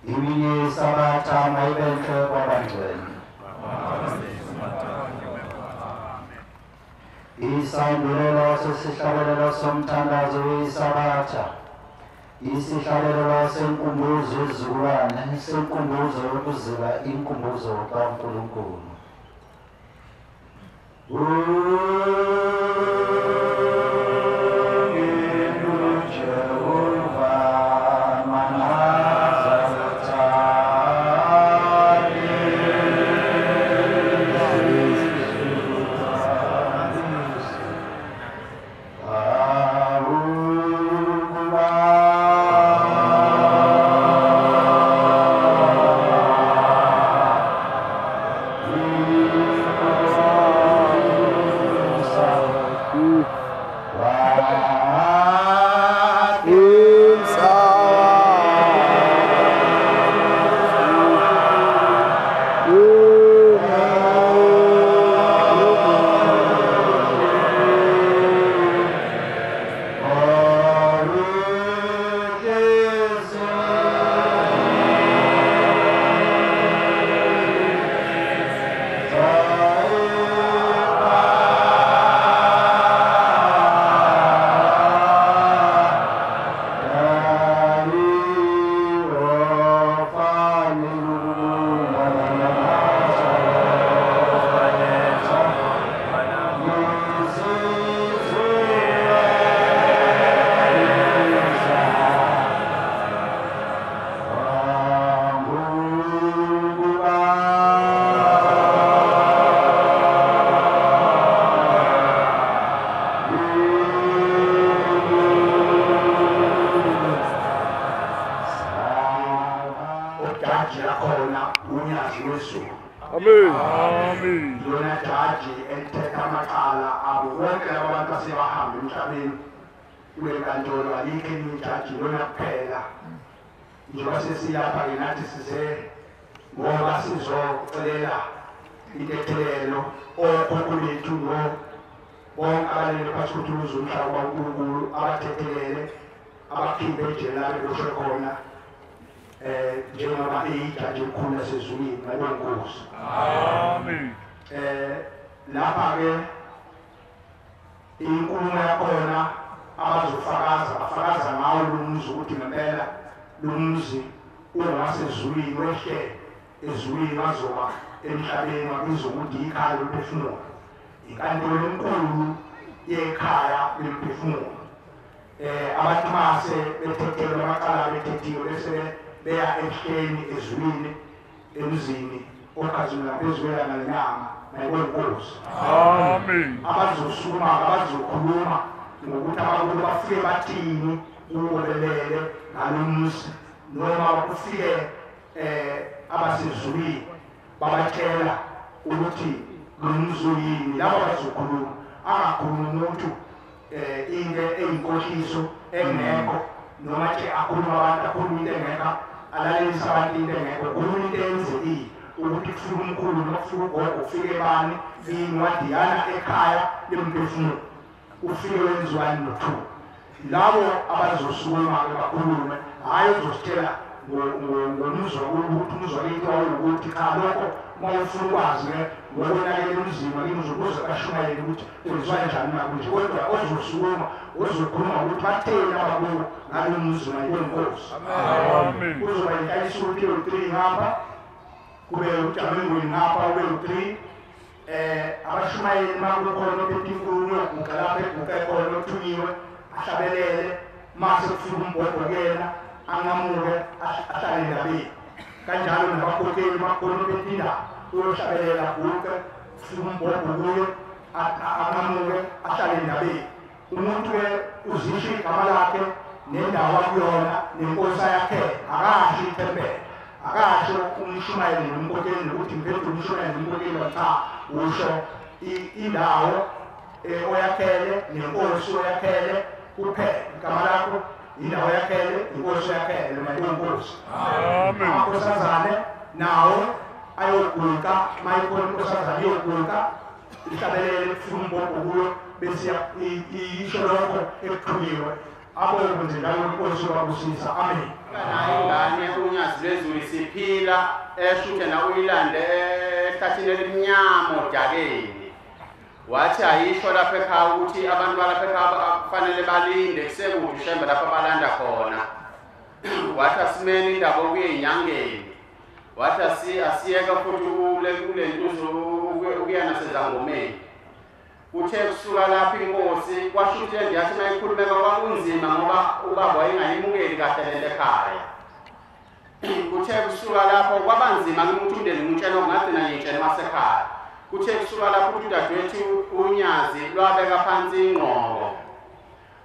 Imini sabatha mayibenhle kwabangcwele. Isandulelo sesihlabelelo somthandazo wesabatha. Isihlabelelo senkumbuzo yezizukulwane, senkumbuzo yokuzila inkumbuzo kaNkulunkulu. Abonge nje njalo inkosi yobabusisa. Amen. Nayo ingane uNyazi lwezulu siphila eshuthe na uyilande ehlathini elimnyama odakeni. Wathi ayisho lapha ekhaya ukuthi abantu balapha ekhaya kufanele balinde kusekude uShembe lapha abalanda khona. Wathi asimeni indaba okuye enyangeni. Wathi asiyeka futhi kule ntuzo ukuya nasezangomeni. Kuthe kusuka lapha inkosi kwasho ukuthi le yathi mayikhulumeka kwakunzima ngoba ubaba wayengayimukeli kahle lento ekhaya. Kuthe kusuka lapho kwabanzima ukuthi umndeni ngutshela okungagcina ngiyitshela masekhaya. Kuthe kusuka lapho ukuthi udadewethu uNyazi lwabeka phansi ingqoko.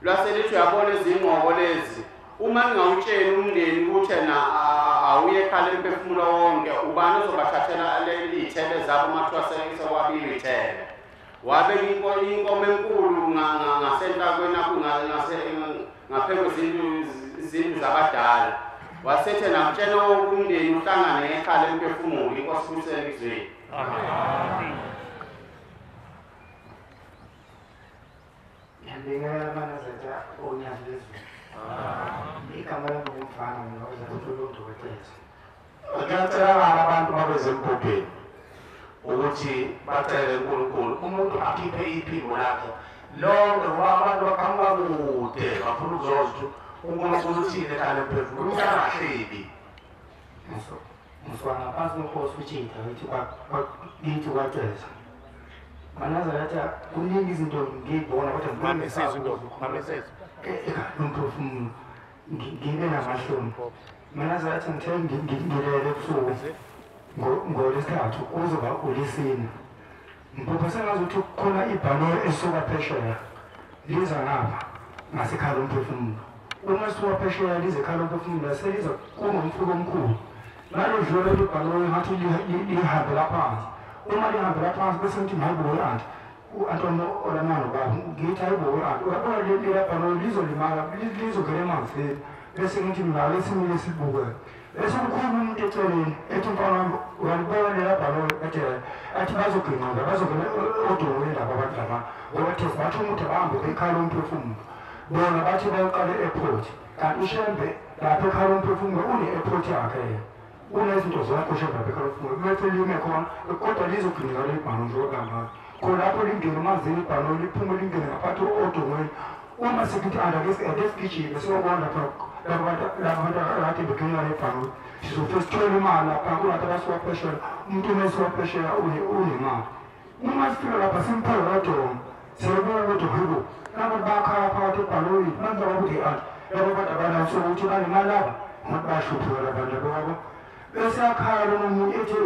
Lwase lithi uyabona izingqoko lezi uma ngingawutsheli umndeni ukuthi na awuye ekhala emphefumulo wonke ubani ozobathathela leli ithebe zabo uma kuthiwa sekwabiwe ithebe. Wabeka inkomo enkulu ngasenhlakweni ngaphezu kwezindlu zabadala. Wasethe namtshela wonke umndeni uhlangane ngekhala emphefumulo. Inkosi ibusise izweni. Amen. Ngiyabingelela abaNazaretha oNyazi lwezulu. Igama lami ngumfana mina ozakuthi uDokotela. Kuyacelakala abantu babezemgubheni ukuthi bacele uNkulunkulu umuntu akhiphe iphimbo lakhe lonke ngoba abantu baqhamuka kude bafuna ukuzozwa ukuthi uNkulunkulu uthini ekhaya lemphefumulo umuntu angahlebi. Ngisuka ngaphansi kwenkosi uJida kithi kwaCeza. MaNazaretha kuningi izinto ngiyibona kodwa ngimphefumulo ngibe namahloni. MaNazaretha ngithe ngilele ebusuku ngolwesithathu kuzoba uLwesine. Ngiphupha sengazuthi kukhona ibhanoyi esuka phesheya liza ngapha ngasekhala umphefumulo. Uma lisuka phesheya lize ekhala umphefumulo seliza kunomfula omkhulu. Nalodlula leli bhanoyi ngathi lihambela phansi. Uma lihambela phansi bese ngithi hayibo we-anti u-Antonio Olamano baba ngithi hayibo we-anti uyabona leli bhanoyi lizolimala lizongena emanzini. Bese ngithi mina ake simile sibuke. Bese kukhuluma umuntu eceleni ethi mfana wami uyalibona lela bhanoyi ethi athi bazoginqika bazongena odongweni laba abantu laba ngoba thina bathi umuntu abahambe ekhala umphefumulo. Bona bathi bayoqala e-airport kanti uShembe lapha ekhala umphefumulo une-airport yakhe yena. Unezinto zonke uShembe lapha ekhala umphefumulo kumele lime khona kodwa lizoginqika leli bhanoyi njengoba kangaka. Khona lapho lingene emanzini ibhanoyi liphume lingene ngaphakathi odongweni. Uma sekuthi ake sigijime siyobona lapha laba bantu akade beginqika lebhanoyi sizofike sithole imali lapha kulabantu abasuka phesheya. Umuntu uma esuka phesheya unemali. Uma sifika lapha simphe odonga siyabona ukuthi hayibo laba bakhala phakathi ebhanoyini manje bakuthi anti laba bantu abanaso ukuthi banemali laba ngathi bayahlupheka la bantu labo. Bese yakhala lona omunye ethi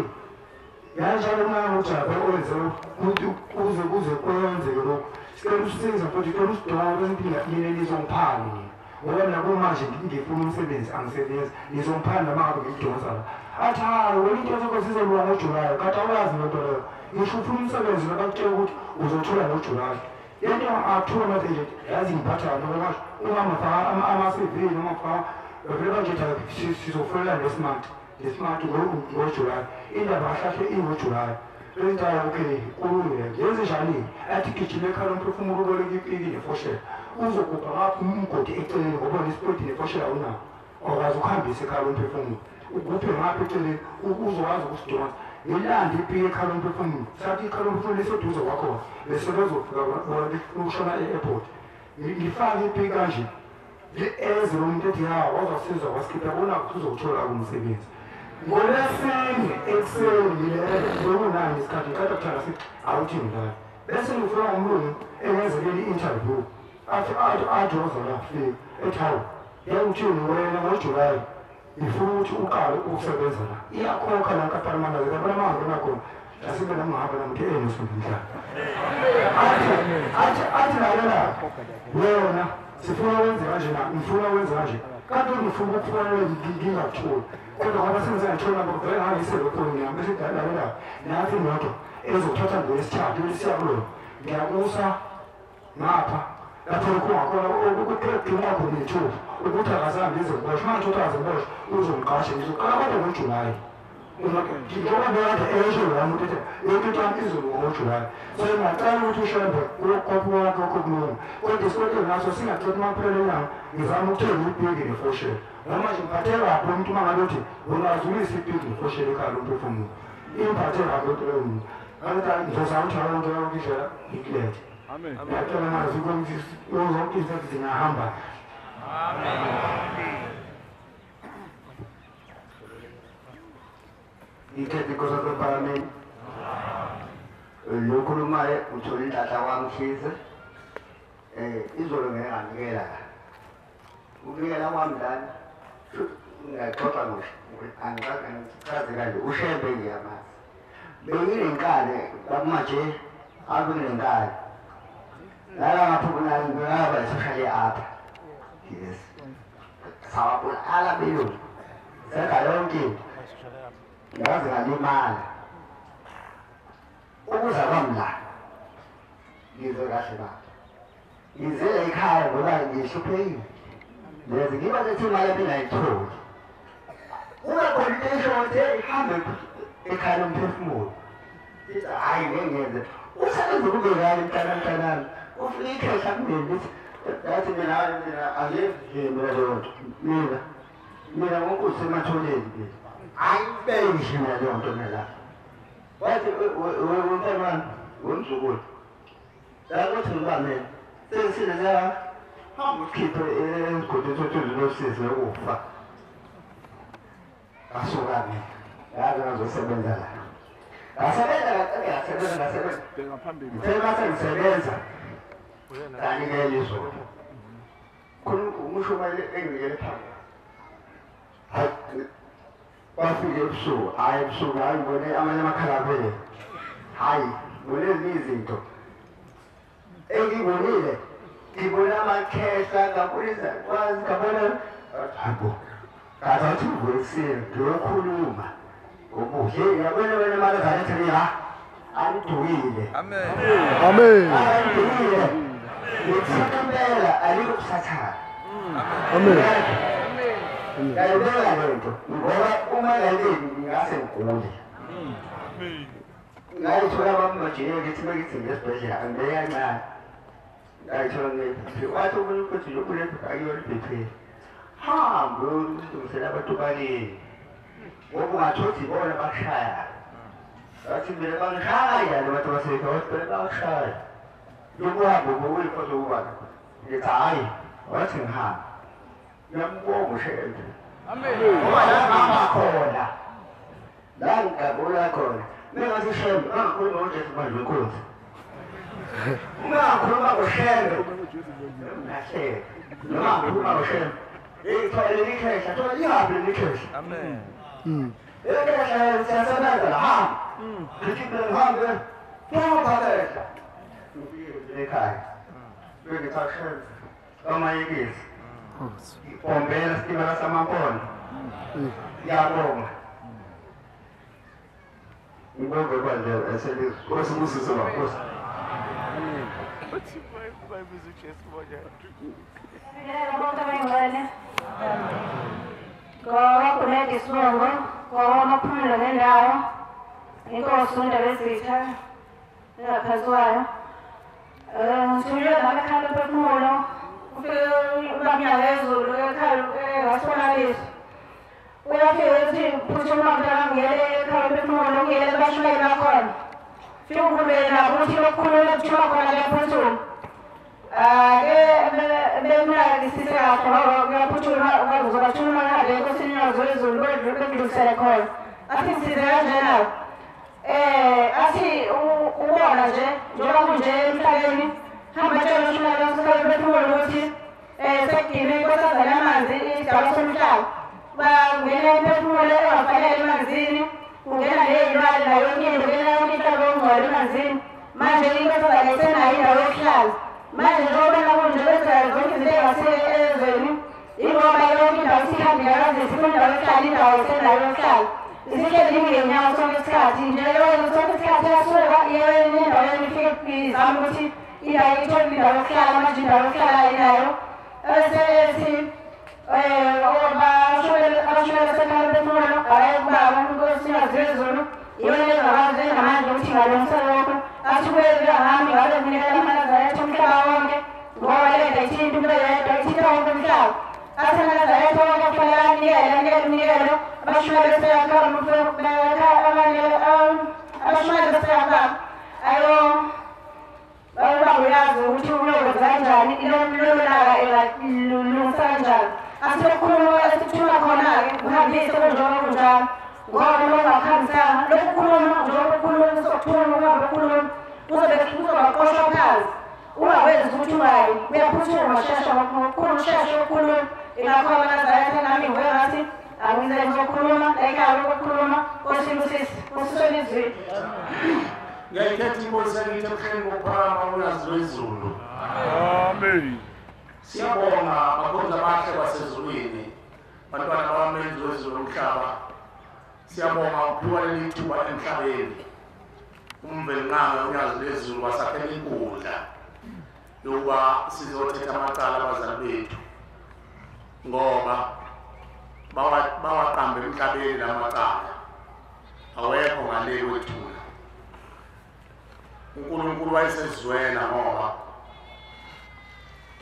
yanjalo manje ujabhe owenze ukuthi kuze kuze kwenzeke lokhu. Sicela usisize mfowethu, sicela usidonga bese ngithi mina nizongiphani nina ngoba mina kumanje ngifuna umsebenzi angisebenzi nizongiphani noma ngabe ngidonsa la. Athi hayi wena into yakho sizolunga ngoJulayi kanti awuyazi lento leyo. Ngisho ufuna umsebenzi nabakutshela ukuthi uzothola ngoJulayi. Lento athuka manje nje yazi ngiphatha kabi ngoba uma ngifaka ama-CV noma ngifaka vele manje sizofonela nesimart ngoJulayi. Indaba kahle ingoJulayi. Bese okay kulungile yenze njani athi gijima ekhala umphefumulo uboleka ipiki nefoshela uzogubha ngapha umgodi eceleni ngoba nesipoti nefoshela unawo awukwazi ukuhambisa ekhala umphefumulo ugubhe ngapha eceleni uzokwazi ukusidonsa. Ngilande ipiki ekhala umphefumulo sathi ikhala umphefumulo liseduze kwakhona bese bezofika bona befuna ukushona e-airport. Ngifake ipiki kanje eze lo muntu ethi ya wazasiza wasikhipha unakho uzowuthola umsebenzi. NgoLwesine ekuseni ngilele bekunani isikhathi ngiqeda kuthala sithi awuthi ngilale. Bese ngifika umlungu engenzelele i-interview athi athi woza la fika ethi hawu yawuthini wena ngoJulayi ngifuna ukuthi uqale ukusebenza la. Iyakhokha la nkampani manje yabona uma ngingena khona asibe nami ngihamba nami ngithi ngisonke Athi athi lalela wena sifuna wenze kanje na ngifuna wenze kanje kanti ngifuna ukufuna ngingakutholi kodwa ngoba sengize ngithola vele ngangiselokho yami bese lalela nathi imoto ezokuthatha ngolwesithathu lesiya kulona ngiyakusa ngapha lapho kungakhona ukuqedwa khona ithuba ukuthi akazange ngize ngiboshwe uma ngithothi akaze ngiboshwe uzongiqasha ngizoqala kodwa ngoJulayi. Njengoba bekade esho la muntu ethi yonke into yami izoba ngoJulayi. So ngiyacela ukuthi uShembe uyokhuphuka lokho kulunga. Kodwa isikweletu naso singathethi uma kuphela inyanga ngizama ukuthenga ipiki nefoshela. Noma nje ngiphathe kabi umuntu uma ngabe uthi ungazulisa ipiki nefoshela ekhaya lomphefumulo. Imphathe kabi lento leyo muntu. Ngathi ngizozama ukuthi ngayo yonke yonke indlela ngikulethe. Amen. Ngiyacela manje ukuthi zonke izinto zingahamba. Amen. Ngithethe inkosi yasePhalamende. Lo khulumayo uthola inhlanhla kwaMkhize. Izolo ngeke nganikela la. Ukunikela kwami lana ngiyaxoxa ngisho angichaze kanje uShembe ngiyamazi. Benginenkani kwamanje akunenkani. Lala ngapha ngaba social apha. Yes. Sawabulala belungu. Senza yonke into. Ngaze ngalimala. Ukuza kwami la ngizwe kahle baba. Ngize ekhaya ngoba ngihluphekile. Lezi ngiba lethi imali ebingayitholi. Ube khona into esho ukuthi ihambe ekhaya lomphefumulo. Ithi hhayi ngeke ngenze. Usebenza kube kahle mntana mntanami. Ufike ikhehla kumina lithi yathi mina mina angiyenzi mina leyo nto. Mina ngonkusi ematholeni mina. Ayibeki mina leyo nto mina lapha. Wathi wemntana wami wemzukulu. Lakuthi ngibamele. Sengisile la hamba ukhiphe esigodini sothunzi losizi lokufa. Asuka mina. Ngaze ngazosebenza la. Ngasebenza ngasebenza. Bheka phambili. Ngithe mase ngisebenza. Nganikela izolo. Khona umushumayeli enginikele phambili. Hayi bafike ebusuku, hhayi ebusuku, hhayi ngibone amanye amakhalabele. Hhayi, ngibone ezinye izinto. Engibonile, ngibone amakhehla, ngabona izakwazi, ngabona hayi bo. Ngathi athi ngivuke ekuseni ngiyokhuluma ngobuhle. Ngiyabona wena imali ezalethe la. Anidukile. Amen. Amen. Anidukile. Ngithatha impela alikho kusathana. Amen. Ngiyayibeka le nto ngoba uma ngayibeki ngingase ngigule. Ngayithola abamajike ngithi bengithi ngesibhedlela angibeke kancane. Ngayithola nge-BP. Wathi omunye ukuthi lokhu akuyona i-BP. Hambe uyolungisela abantu bakini. Ngoba ungathothi ibona bakushaya. Wathi mina bangishaya le bantu basekhaya, wathi mina bakushaya. Lokuhamba ubuyinkonzo yokuba. Ngithi hhayi, wathi ngihambe. Ngiyambonga uShembe. Amen. Ngoba la ngihamba khona. La ngigabula khona. Mina ngathi Shembe, angikhuluma ngoJesu manje wenkosi. Ungakhuluma ngoShembe. Ngahleka. Noma ngikhuluma ngoShembe. Hey, thola leli khehla, thola lihambe leli khehla. Amen. Leli khehla siyasebenza la, hamba. Ngithi mina ngihambe. Hamba khehla. Ngifike ekhaya. Bengithi Shembe, amayekisi. Ipombela sitimela saMampondo. Ngiyabonga. Ngibonge kwanje eselizwe. Nkosi ibusise baba. Nkosi. Uthi bayibiza uJesu manje. Bonke abangcwele. Ngowakhuleka isibongo, ngowamaphumulo nendawo, inkosi uNdabezitha engaphansi kwayo. Ngithunyelwe nami ekhaya lomphefumulo, ufike ubamnyaka ezulu ekhaya ngasibonakaliswa. Uyafika ethi phuthuma mntana ngiyele ekhaya lomphefumulo, ngiyele kubashumayeli bakhona. Fike ukhulumele nabo ukuthi lokukhuluma kuthiwa khona kuyaphuthuma. Ake bemnakisise kahle ngoba kuyaphuthuma bazobathuma ngale enkosini yazo ezulu bedlulisele khona. Athi ngisize kanjena. Athi ubona nje njengoba kunje emhlabeni hamba tshela ushumayela ekhaya lomphefumulo ukuthi sekugcine inkosazana yamanzi isigaba somhlaba. Bangena imiphefumulo engafanele emanzini, kungena ney'lwane nayo yonke into, kungena yonke inhlobo yokungcola emanzini. Manje inkosazana isenayo indawo yokuhlala. Manje njengoba kunje kwenzeka zonke izinto ey'ngase ezweni, ingoba yonke indawo isihambile kazise ifuna indawo yokuhlala, indawo isenayo yokuhlala. Isihleli ngenyawo sonke isikhathi nje sonke isikhathi iyasuka iye endaweni ifike izame ukuthi indawo ithole indawo yokuhlala, manje indawo yokuhlala ayinayo. Bese ethi abashumela basekhaya lomphefumulo abaye kubaba inkosi yazezulu iyona engakwazi engamandla ukuthi ingalungisa lokho. Athi kuye ngami ngabe nginikela amaNazaretha umhlaba wonke ngoba lento ithinta umuntu oyedwa ithinta wonke umhlaba. Athi amaNazaretha wonke kufanele anikele anikele umnikelo abashumela basekhaya abashumela basekhaya ayo baba uyazi ukuthi uyokwenza kanjani lolo laka elungisa kanjani. Asikhuluma esithuma khona-ke kuhambise kunjengoba kunjalo ngoba uma ungakuhambisanga lokhu kukhuluma njengoba ukhuluma uzokuthuma ungabe ukhuluma kuzobe kuzobaqoshwa phansi ungakwenzi ukuthi ungayi kuyaphuthuma shesha ngokukhulu usheshe ukukhuluma. Ingakho amaNazaretha nami ngibuye ngathi angize ngizokhuluma la ekhaya lokukhuluma. Nkosi ibusise, Nkosi izwi. Ngiyayikhetha inkosi yakithi ebuhleni bokuphakama uNyazi lwezulu. Amen. Siyabonga bakhonzi abahle basezulwini, bantwana bamenzi wezulu nomhlaba. Siyabonga ukuphiwa leli thuba emhlabeni. UMvelinqangi uNyazi lwezulu wasakhela inkundla yokuba sizothetha amacala abazali bethu ngoba bawaqambe emhlabeni lamacala awekho ngale kwethuna. uNkulunkulu wayesezwela ngoba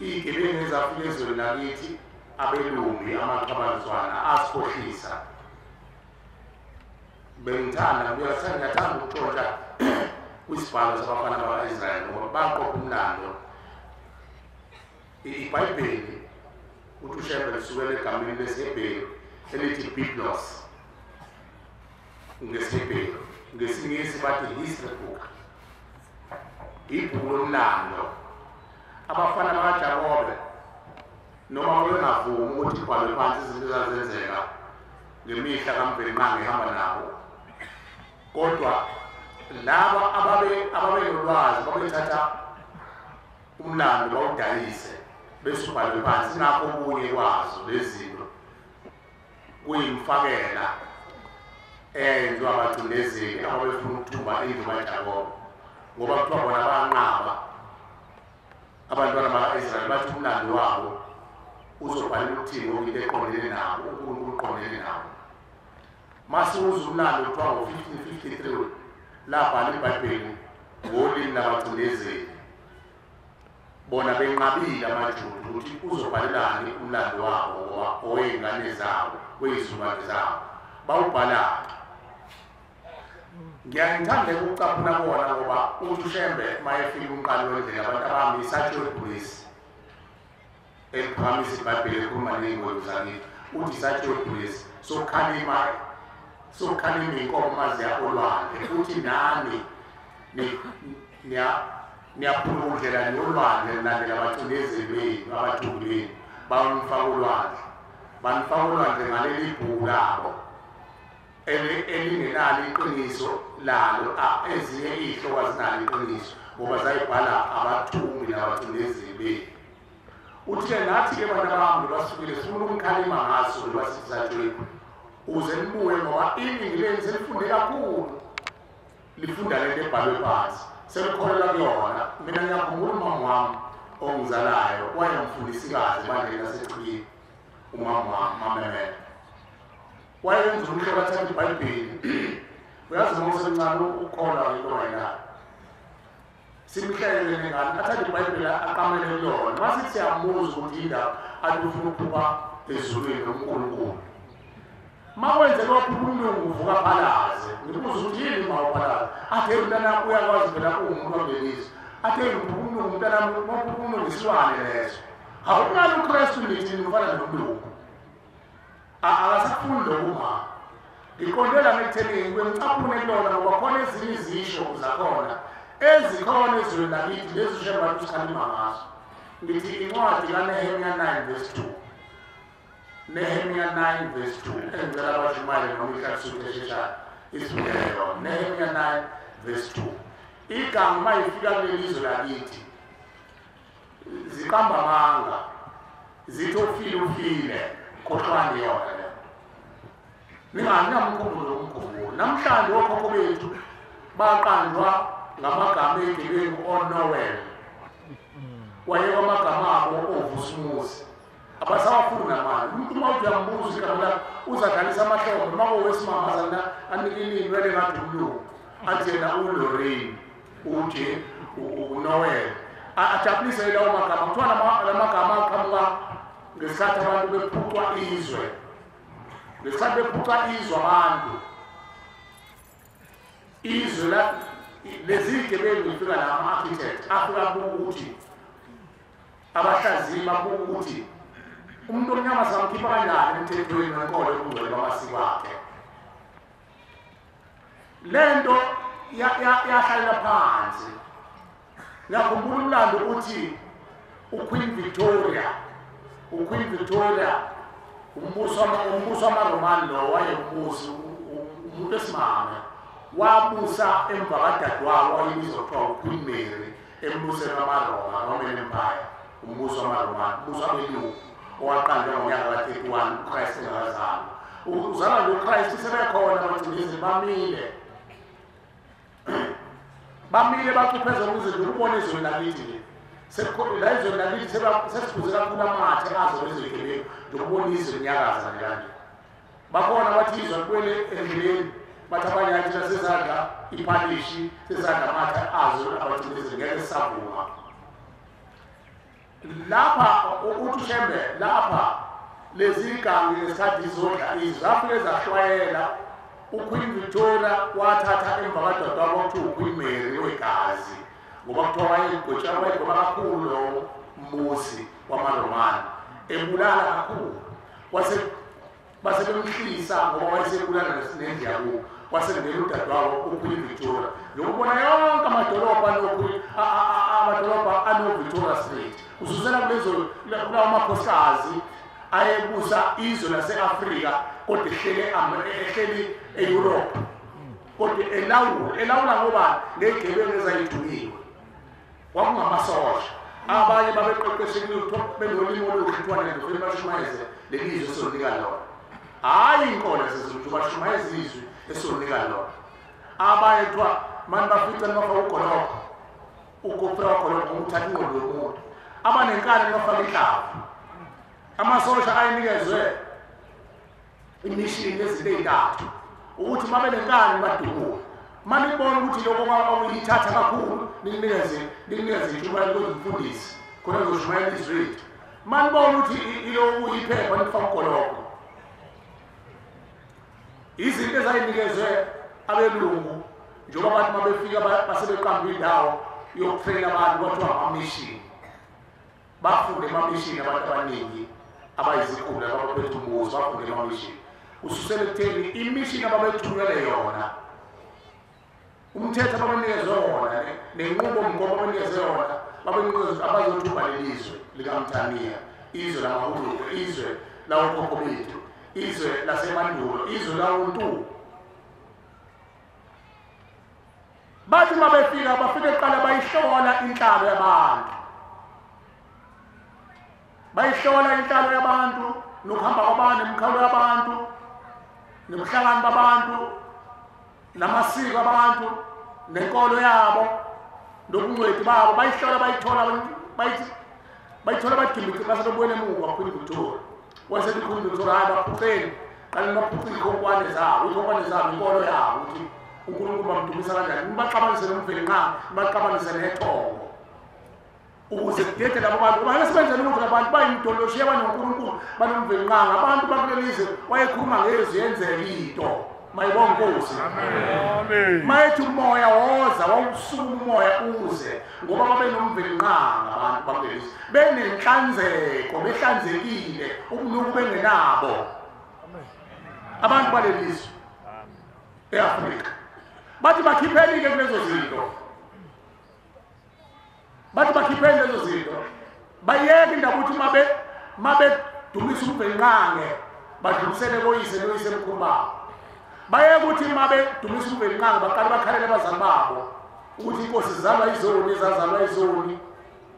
iy'gebengu ezafika ezweni lakithi abelumbi amaqhabanzwana asikhohlisa. Bengithanda ngiyathanda ukutshontsha kwisibhalo sabafana bakwa-Israyeli ngoba baqopha umlando. IBhayibheli uthi uShembe lisukela egameni lesiHebheru elithi Biblos ngesiHebheru, ngesiNgisi bathi history book, ibhuku lomlando. Abafana bakaJakobe noma bengavumi ukuthi kubhalwe phansi izinto ezazenzeka ngemihla kaMvelinqangi ehamba nabo, kodwa laba ababenolwazi babethatha umlando bawudayise bese ubhalwe phansi. Ingakho okunye kwazo lezi zinto kuyimfakela eyenziwa abacindezeli ababefuna ukuthumba indlu kaJakobe, ngoba kuthiwa bona banqaba abantwana baka-Israyeli bathi umlando wabo uzobhalela ukuthini ngoba into eqondene nabo uNkulunkulu uqondene nabo. Masiwuza umlando kuthiwa ngo-1553 labhala iBhayibheli ngolimi labacindezeli, bona benqabile amaJuda ukuthi uzobhalelani umlando wabo ngoba owey'ngane zabo wey'zukulwane zabo bawubhalaphi. Ngiyangithanda ukucaphuna kuwona ngoba uthi uShembe mayefika umqali wendlela abantu abami isatshiwe ebhulisi eliphakamisa iBhayibheli ekhuluma ney'ngwevu zakithi, uthi isatshiwe ebhulisi sokukhalima iy'nkomo maziya olwandle, futhi nani niyaphulukundlela nolwandle nilandela abacindezeli benu abathumbi benu banifaka olwandle, banifaka olwandle ngaleli bhuku labo elingenalo iqiniso lalo. Ezinye iy'hloko azinalo iqiniso ngoba zayibhala abathumbi nabacindezeli benu. Uthi-ke nathi-ke bantu abami basukile sifuna ukumkhalima ngaso lwasisatshweni uze nibuye ngoba iningi lenu selifunde kakhulu, lifunda lento ebhalwe phansi selikholelwa kuyona. Mina ngiyakhumbula umama wami ongizalayo wayengumfundisikazi ebandleni laseChibini, umama wami Mamemele, wayenza umhlobo athatha iBhayibheli. Uyazi uma usemncane ukholwa into ongayinayo, simhlelele ngani athathe iBhayibheli aqamele kulona. Masithi siyamuza ukuthi indaba athi ufuna ukuphupha ezulwini noNkulunkulu. Makwenzeka waphupha umlungu uvuka phalaze, ngibuza ukuthi yini ma uphalaze? Athi hey mntanami uyakwazi phela uwumuntu wakulelizwe. Athi hey ngiphupha umlungu mntanami, maphupha umlungu isilwane leso. Hawu ungani uKristu nithi nifana nomlungu? Akasafuni lokuma. Ngiqondela ngekutheni ngicaphune kulona ngoba khona ezinye izisho zakhona ezikhona ezweni lakithi lezi uShembe athi usikhalima ngazo. Ngithi incwadi kaNehemiya 9 verse 2. Nehemiya 9 verse 2 engicela abashumayele noma ihlathisuthu esheshayo isifundele yona. Nehemiya 9 verse 2. Igama uma ifika kuleli zwe lakithi ziqamba amanga zithi ufile ufile, khohlwani yona le. Ningamkhumbuli umkhumbulo. Namhlanje okhokho bethu baqanjwa ngamagama egebengu oNoel, wayekwa amagama abo oVusumuzi. Abasawafuna manje. Umuntu uma uthi uyambuza igama lakhe uzadlalisa amahlombe uma kuwesimama azana anike inwele ngathi umlungu. Athi yena uLorraine, uJ, uNoel. Ajabulise lawo magama. Kuthiwa la magama aqhamuka ngesikhathi abantu bephucwa izwe. Ngesikhathi bephucwa izwe abantu. Izwe la lezi gebengu zifika la ama-architect afika abuka ukuthi abahlaziyi babuka ukuthi umuntu omnyama singamkhipha kanjani emthethweni wenkolo yobungcwele bamasiko akhe. Le nto yahlalela phansi. Ngiyakhumbula umlando uthi uQueen Victoria, umbuso wamaRomani lo wayembusi umuntu wesimame wabusa emva kadadewabo wayebizwa kuthiwa uQueen Mary embusweni wamaRoma, Roman Empire, umbuso wamaRomani, umbuso wabelungu owaqanjwa ngonyaka ka-31 uChrist engakazalwa. Uzalwa nje uChrist sebekhona abacindezeli bamile. Bamile bacupheza ukuze ukubona izwe lakithi nje. La izwe lakithi sesiphuze kakhulu amathe azo lezi zigebengu ndokubona izwe linyakaza nje kanje. Bakhona bathi izwe likwele endleleni bathi abanye athi sezadla iphalishi sezadla amathe azo abacindezeli ngeke sisavuma. Lapha uthi uShembe lapha lezi gangi ngesikhathi izodla izwe zafike zahlwayela. uQueen Victoria wathatha emva kadadewabo kuthiwa uQueen Mary wegazi ngoba kuthiwa wayegwetshwa wayegweba kakhulu lo mbusi wamaRomani ebulala kakhulu. Base bemhlisa ngoba wayesebulala nendlu yakubo. Wasengena udadewabo uQueen Victoria. Lokubona yonke amadolobha amadolobha ano-Victoria Street ususela kulezo kulawo makhosikazi ayebusa izwe lase-Afrika kodwa ehleli e-Europe kodwa elawula ngoba ngezigebengu ezayidumiwe. Kwakungamasosha abanye babeqeqeshekile benolimi oluhle kuthiwa nendofeni bashumayeze leli izwe esolinika lona. Hhayi inkolo yesiZulu bashumayeze izwi esolinika lona. Abanye kuthiwa mani bafica nibafaka ugoloko, ukufika ugoloko ngokuthatha ingqondo yomuntu. Abanenkani nibafaka inhlavu. Amasosha ayinikezwe imishini yezinto ey'ntathu ukuthi uma benenkani badubule. Uma nibona ukuthi lokho okuyithatha kakhulu nikunikeze intshumayelo kwezimfundisi khona nizoshumayela izwi lethu. Uma nibona ukuthi ilokhu iphepha nikufaka ugoloko. Izinto ezayinikezwe abelungu njengoba abantu uma befika basebeqamba indawo yokutreyina abantu kwathiwa amamishini. Bafunde emamishini abantu abaningi abayizikhulu abaphethe umbuso bafunde emamishini. Ususela ekutheni imishini ababethumele yona, umthetho ababenikezwe wona nenqubomgomo ababenikezwe yona, babenikezwe abazothumba lelizwe likaMthaniya, izwe lamaHuluka, izwe lawokhokho bethu, izwe lasemandulo, izwe lawontu. Bathi uma befika bafike kuqala bayihlola inhlalo yabantu. Bayihlola inhlalo yabantu nokuhamba kwabantu, nemikhawulo yabantu, nobuhlakani babantu, namasiko abantu, nenkolo yabo, nobungcweti babo. Bayihlola bayithola bathi base bebuyela emuva Queen Victoria. Wasethi Queen Victoria hayi baphuceni, qale nibaphuce iy'khonkwane zabo, iy'khonkwane zabo inkolo yabo ukuthi uNkulunkulu bamdumisa kanjani, nibaxabanise noMvelinqangi, nibaxabanise nethongo. Ukuze kudede labo bantu, ngoba ngeke sibenzele ukuthi labantu bayimidoloshiya banoNkulunkulu, banoMvelinqangi. Abantu bakuleli zwe wayekhuluma ngezwi yenzeka into. Mayibonge Nkosi. Amen. Mayethi umoya woza, wawusukuma umoya uze ngoba babenomvelinqangi abantu bakuleli zwe. Benenhlanzeko, behlanzekile, ubunuku bengenabo. Abantu baleli zwe e-Afrika. Bathi bakhipheni-ke kulezo zinto. Bathi bakhipheni lezo zinto. Bayeke indaba ukuthi uma bedumisa uMvelinqangi badlulisele koyise noyise mkhulu babo. Bayeke ukuthi uma bedumisa uMvelinqangi baqale bakhalele abazali babo ukuthi inkosi zizalwa izoni, ezazalwa izoni,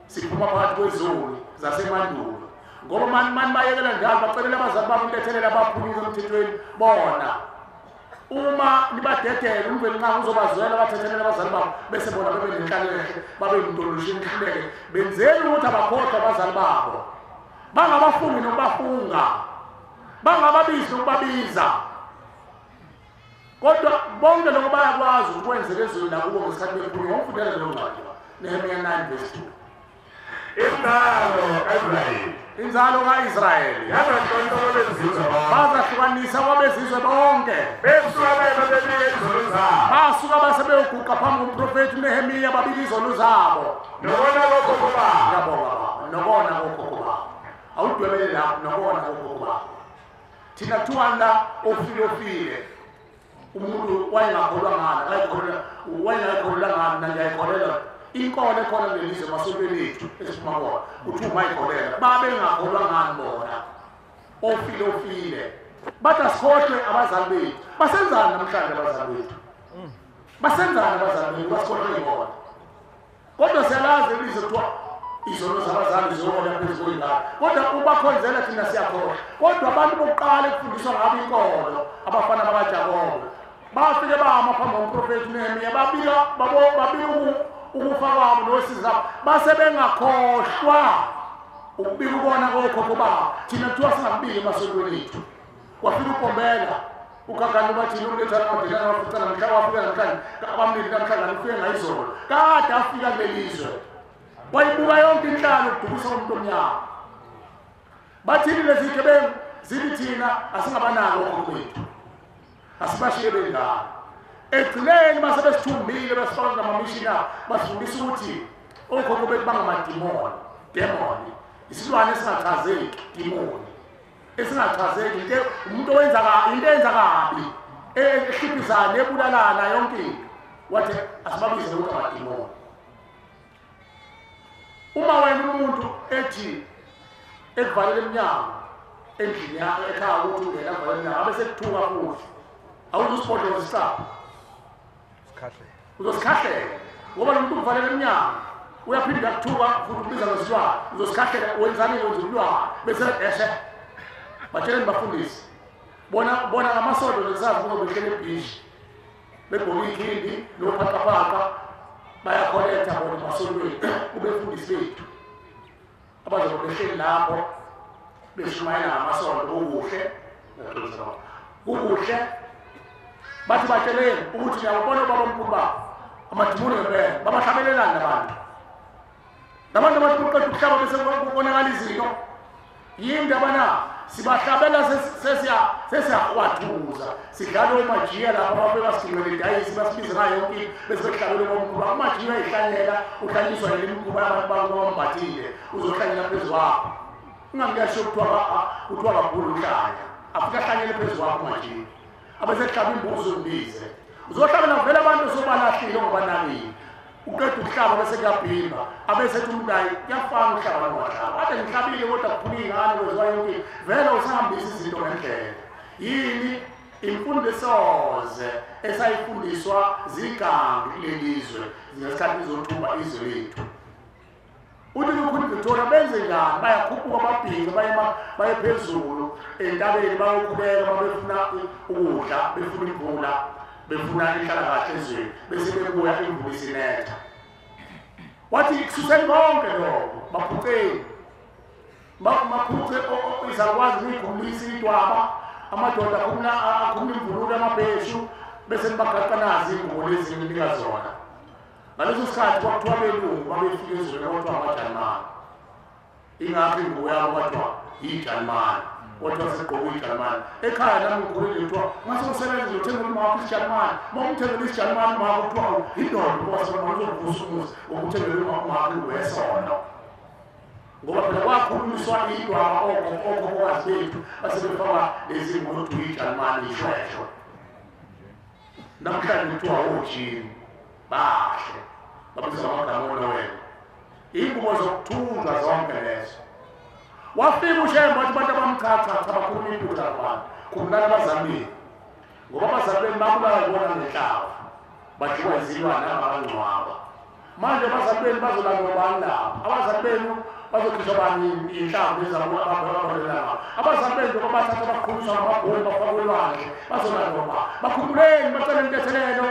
siphuma phakathi kwezoni zasemandulo. Ngoba mani bayekela njalo bacelela abazali babo intethelelo abaphulile emthethweni bona. Uma nibadedele uMvelinqangi uzobazwela bathethelele abazali babo bese bona bebe nenhlalo enhle, babe yimidolosho enhluleke. Benzeni ukuthi abakhohlwa abazali babo. Bangabafungi nokubafunga, bangababizi nokubabiza, kodwa bonke lokho bayakwazi ukwenzeka ezweni nakubo ngesikhathi bekhuluma. Ngokufundela leyo ncwadi, Nehemiya 9 verse 2. Inzalo kaIsrayeli, inzalo kaIsrayeli bazahlukanisa kwabezizwe bonke, besuka bebika izono zabo, basuka base beyoguqa phambi komprofethi uNehemiya babika izono zabo nokona kokhokho babo. Ngiyabonga baba, nokona kokhokho babo. Awudwebele lapho, nokona kokhokho babo. Thina kuthiwa la ofile ofile umuntu wayengakholwa ngani, akayikholelwa, wayengakholelwa ngani, mina ngiyayikholelwa inkolo ekhona kuleli zwe emasontweni ethu esiphuma kuwona, kuthiwa umayikholelwa. Babengakholwa ngani bona? Ofile ofile. Bathi asikhohlwe abazali bethu. Basenzani namhlanje abazali bethu? Basenzani abazali bethu? Basikhohlwe yibona. Kodwa siyalazi elizwe kuthiwa izono zabazali ziyona phezu kwey'ngane, kodwa ubakhonzela thina siyakhohlwa. Kodwa abantu bokuqala ekufundiswa ngabo inkolo, abafana bakaJakobe, bafike bama phambi komprofethi uNehemiya, babika ukufa kwabo nosizi labo, base bengakhohlwa ukubika ukona kokhokho babo. Thina kuthiwa singakubiki emasontweni ethu. Kwafika uPombela uGagane bathini umlethana amadlelana waficana mhla wafika namhlanje abamlindi namhlanje ufike ngayizolo, kade afika kuleli zwe wayibuka yonke inhlalo ukudukisa umuntu omnyama. Bathini lezi zigebengu? Zithi thina asingabanako okhokho bethu, asibashiye bengane. Ekugcineni base besithumbile besifaka namamishini abo, basifundisa ukuthi okhokho bethu bangamadimoni, demoni, isilwane esingachazeki, dimoni esingachazeki, into umuntu owenza into enza kabi, ehluphizana, ebulalana yonke into. Wathi asibabize ukuthi amadimoni. Uma wena umuntu ethi ekuvalela emnyango endlini yakho ekhaya ukuthi ungena kuvalela emnyango abe sekuthuka futhi, awuzusibhodloza isicabha, uzosikhahlela, ngoba lo muntu ukuvalela emnyango uyaphinda kuthuka futhi ukubiza ngesilwane, uzosikhahlela. Wenzani? Wenza umlwane bese eshe. Batsheleni bafundisi bona bona ngamasonto lesazi ngoba behlele ebhishi begqoke ikhindi nophaqaphaqa, bayakholetha bona emasontweni kubefundisi bethu abazobe behleli lapho beshumayela ngamasonto. Kukuhle, kukuhle. Bathi batsheleni ukuthi niyabona ubabamkhulu babo amadimoni ngempela babahlabelelani nabantu, nabantu abathi kuqeda ukuhlaba bese kubonakala izinto. Yini ndaba na? Sibahlabela sesiyahwathuza, sidlala omajiya lapha abafike basiginqele idayisi basibize ngayo yonke into, bese bekuhlabela omkhulu. Umajiya uyayihlanyela, uhlanyiswa yile mikhuba yabantu bambathile, uzohlanyela phezu kwakho. Ungangiyasho kuthiwa kakhulu uhlanya, afike ahlanyele phezu kwakho umajiya, abesekuhlaba imbuzi umbize. Uzohlabela vele abantu osobalahlile ongabanakile. Uqeda ukuhlaba bese kuyabhimba, abesethi umuntu hayi kuyafana ukuhlaba nongahlaba, ade ngihlabile kodwa kuphuma iy'ngane kwenziwa yonke into. Vele usahambisa izinto ngendlela. Yini imfundisoze esayifundiswa zigangi kuleli zwe ngesikhathi izothumba izwe lethu? Uthi lukhulu Victoria benze njani? Bayakhuphuka babhince baye phezulu entabeni bayokhuleka, babefuna ukudla, befuna imvula, befuna inhlalakahle ezweni, bese bebuya imvula isinetha. Wathi kususeni konke lokho, baphuceni, maphuce izakwazi ukuyikhulisa idwaba, amadoda akhumula imvunulo amabheshu, bese nibagaqa nazi iy'ngubo lezi ninika zona. Ngaleso sikhathi kwakuthiwa belungu babefika ezweni kwakuthiwa amajalimane, ingakho ingubo yabo kwathiwa ijalimane, kwathiwa segqoke ijalimane. Ekhaya nami ngikhulile kuthiwa ngase usebenza uzothengela umama isijalimane, uma umthengela isijalimane umama kuthiwa indoda ngoba uzovusa umuzi ngokuthengela umama ingubo yesono, ngoba phela kwakhulunyiswa idwaba okhokhokazi bethu basebefaka lezi ngubo kuthiwa ijalimane ishweshwe. Namhlanje kuthiwa ojini bahle, babizwa amagama onowena, iy'ngubo zokuthunjwa zonke lezo. Wafika uShembe wathi abantu abamchachacha bakhuluma iphutha labantu, khumbulani abazali benu, ngoba abazali benu babulawa yibona ngenhlavu, badliwa izilwane abangcwaba. Manje abazali benu bazolandwa bani lapho? Abazali benu bazokhishwa bani inhlamvu lezi ababolela ngabo? Abazali benu njengoba bathatha baqhunyiswa ngamabhomu bafakwe olwandle, bazolandwa bani? Bakhumbuleni, bacele intethelelo,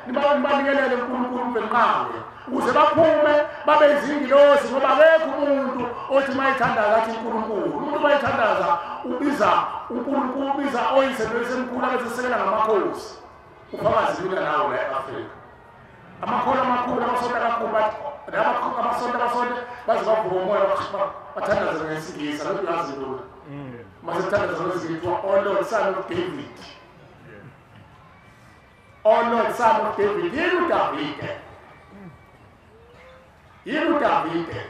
nibanikelele uNkulunkulu uMvelinqangi. Ukuze baphume babe izingilosi, ngoba akekho umuntu othi mayithandaza athi uNkulunkulu. Umuntu mayithandaza ubiza uNkulunkulu, ubiza oyise noyisemkhulu abesesekela ngamakhosi. Ufakazi mina nawe la e-Afrika. Amakhono amakhulu, amasonto akakhulu, amasonto abasonto baze bavuka umoya bathandaze ngesingisi, alokhu uyazi lona. Mase kuthandaza ngesingisi kuthiwa, "Oh Lord, son of David. Oh Lord, son of David." Yini uDavide? Yini uDavide?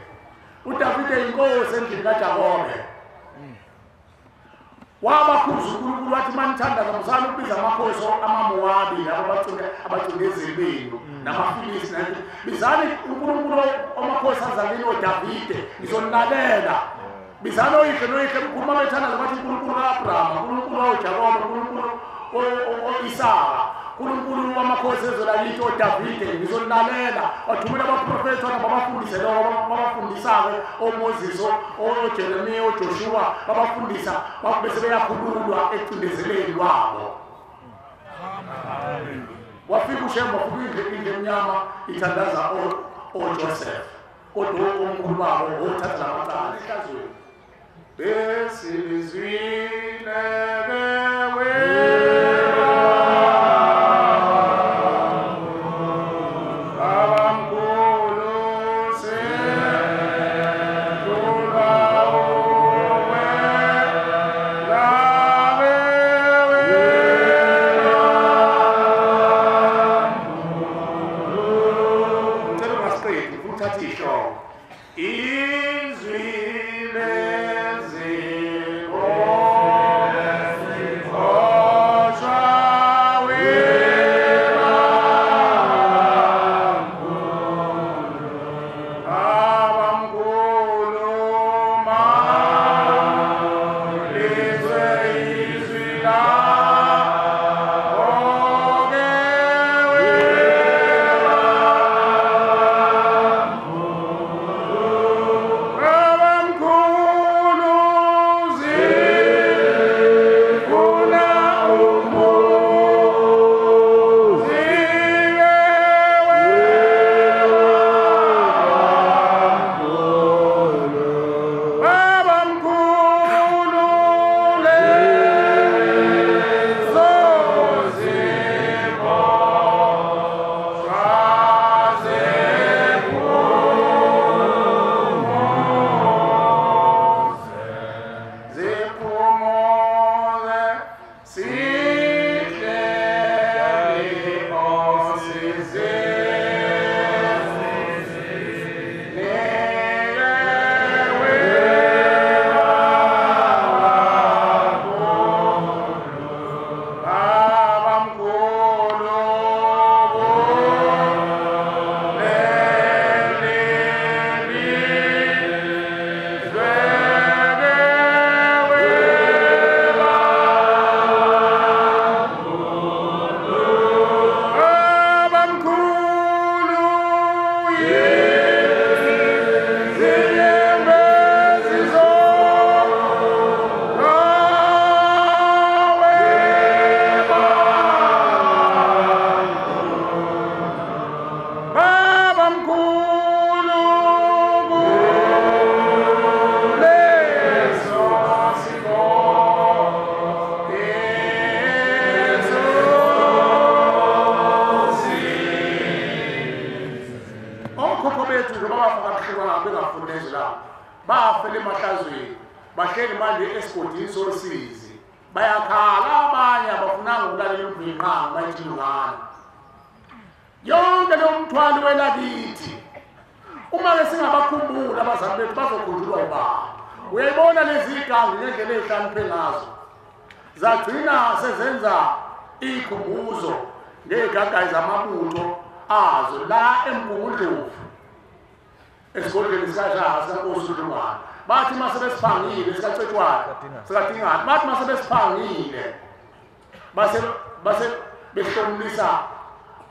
uDavide inkosi endlini kaJakobe. Wabakhuza uNkulunkulu wathi manithandaza musani ukubiza amakhosi amaMowabi labo abacindezeli benu namaFilisti, bizani uNkulunkulu amakhosi azalini oDavide, ngizonilalela. Bizani oyihlo noyihlo mkhulu mabethandaza bathi uNkulunkulu ka-Abrahama, uNkulunkulu waJakobe, uNkulunkulu o-Isaka, uNkulunkulu wamakhosi ezwe lakithi oDavide, ngizonilalela. Wathumela abaprofethi wathi babafundise lokho, babafundisa-ke oMoses, oJeremiya, oJoshua, babafundisa bese beyakhululwa ekucindezeleni lwabo. Wafika uShembe, wafika indlu emnyama ithandaza oJoseph, kodwa omkhulu wabo othatha lamacala ehlazweni. Besilizwile bewe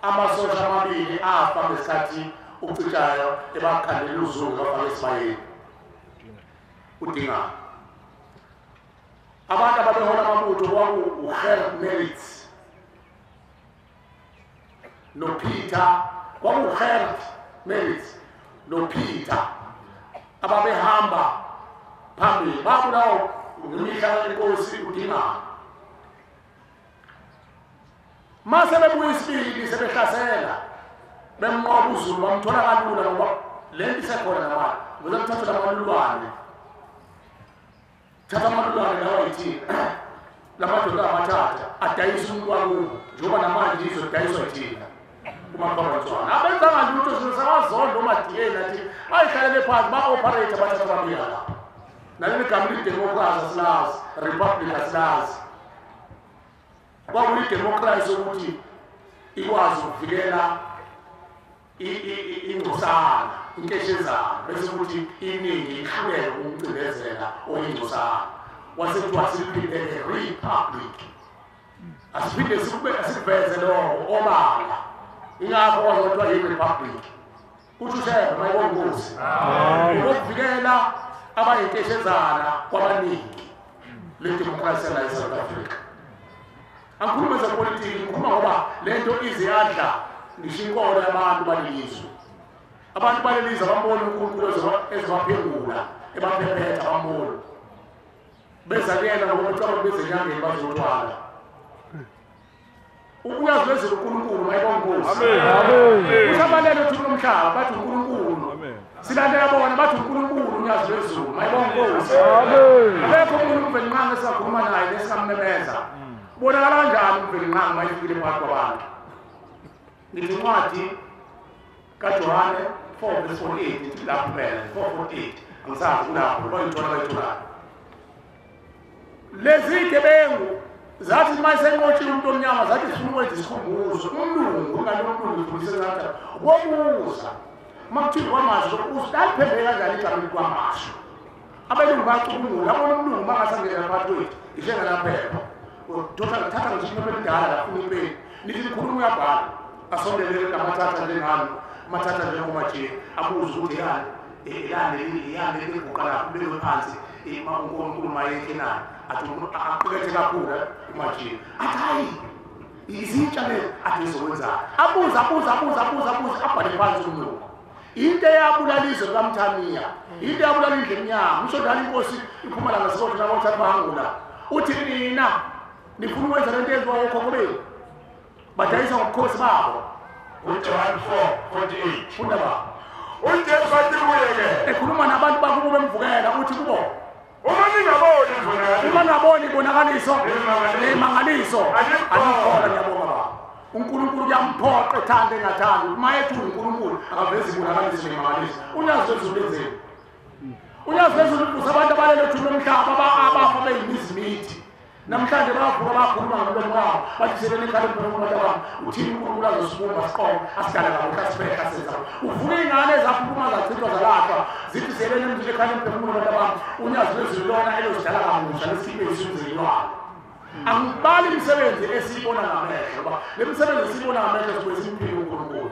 amasosha amabili afa ngesikhathi uCitshayo ebakhandela uZungu bafaka esibayeni uDingane. Abantu ababehola amabutho kwaku-Gert Maritz noPeter, kwaku-Gert Maritz noPeter ababehamba phambili babulawa ngemihla yenkosi uDingane. Mase bebuya isibili sebehlasela bemnqoba uZulu bamthola kalula ngoba le nto isekhona nabantu ngoba kuthathwa lamalulwane thatha amalulwane lawa yithina lamadoda amathatha adayisa umuntu wakubo njengoba namanje izodayiswa yithina kumaqhabantswana abenzanga lutho singazonda omadiyeni athi ayihlalele phansi ba-operate bathatha bafika lapha naleli gama lidemocracy asilazi republic asilazi kwakuyidemocracy ukuthi ikwazi ukuvikela ingcosana inkeshezana bese kuthi iningi ihluleke ukumcindezela oyingcosana wase kuthiwa siphinde republic asiphinde sikuveze lokho obala ingakho kwazothiwa yi-republic kusho uShembe mayibongozi ukuvikela abayinkeshezana kwabaningi le democracy la eSouth Africa. Angikhuluma zepolitiki ngikhuluma ngoba lento ize yadla ngisho inkolo yabantu balelizwe. Abantu balelizwe abamboni uNkulunkulu ezobaphengula ebaphephetha bamboni beza kuyena ngoba becabanga bezenyangeni bazothwala. Uyazi lezulu uNkulunkulu mayibongozi. Amen. Usabalele uthi lomhlaba bathi uNkulunkulu. Amen. Silandela bona bathi uNkulunkulu uyazi lezulu mayibongozi. Amen. Akekho umuntu uMvelinqangi esakhuluma naye nesingammemeza. Bonakala kanjani uMvelinqangi mayifikile phakathi kwabantu? Ngithi incwadi kaJohane 4:48 ithi lapho phela 4:48 angisazi kulapho bayithola bayithola. Lezi gebengu zathi uma senqotshiwe umuntu omnyama zathi sifuna ukwenza isikhumbuzo umlungu ingane yomlungu ifundise ngathi wobuza uma kuthiwa kwamasho usaliphendule kanjani igama likwamasho abelungu bacubungula abona umlungu uma ngasangena phakathi kwethu ishengenaphepha thatha ngisho iphepha elidala lafuna ipeni nithi likhuluma uyabhala asondelele amathatha njengami amathatha njengomaje abuze ukuthi yani yani liguqa lapho kubekwe phansi uNkulunkulu mayekhe naye athi aqukethe kakhulu umaje athi hayi izintsha le athi izokwenzani abuze abuze abuze abuze abuze abhale phansi umlungu. Into eyabulala izwe likaMthaniya into eyabulala indlu emnyama usho njalo inkosi iphuma la ngesikotho nabothatha bahangula uthi nina nifuna ukwenza lento eyenziwa okhokho benu badayisa ngobukhosi babo. uJohn 4:48 funda baba. uJesu wathi kuye ke ekhuluma nabantu bakubo bemvukela uthi kubo uma ningaboni izibonakaliso uma ningaboni ibonakaliso nemangaliso anikholwa. Ngiyabonga baba. uNkulunkulu uyamphoqa ethanda engathandi uma ethi uNkulunkulu akavezi ibonakaliso nemangaliso. Unyazi lwezulu lenzeni? Unyazi lwezulu uvusa abantu abalele ethuna lomhlaba abafa beyimizimithi namhlanje bayavuka bayakhuluma ngomlomo wabo bathi sebeni ikhala emphefumulweni wami uthini uNkulunkulu azosibumba siqobo asidale kabuhle asiphehla asenza. Uvuka iy'ngane ezaphuma zachithwa zalahlwa zithi sebeni emzini ekhala emphefumulweni wami unyazi lwezulu lona elozidala kamusha lesikhiphe isizini lwalo. Angibali imisebenzi esiyibona ngamehlo ngoba le misebenzi esiyibona ngamehlo sibuye simphike uNkulunkulu.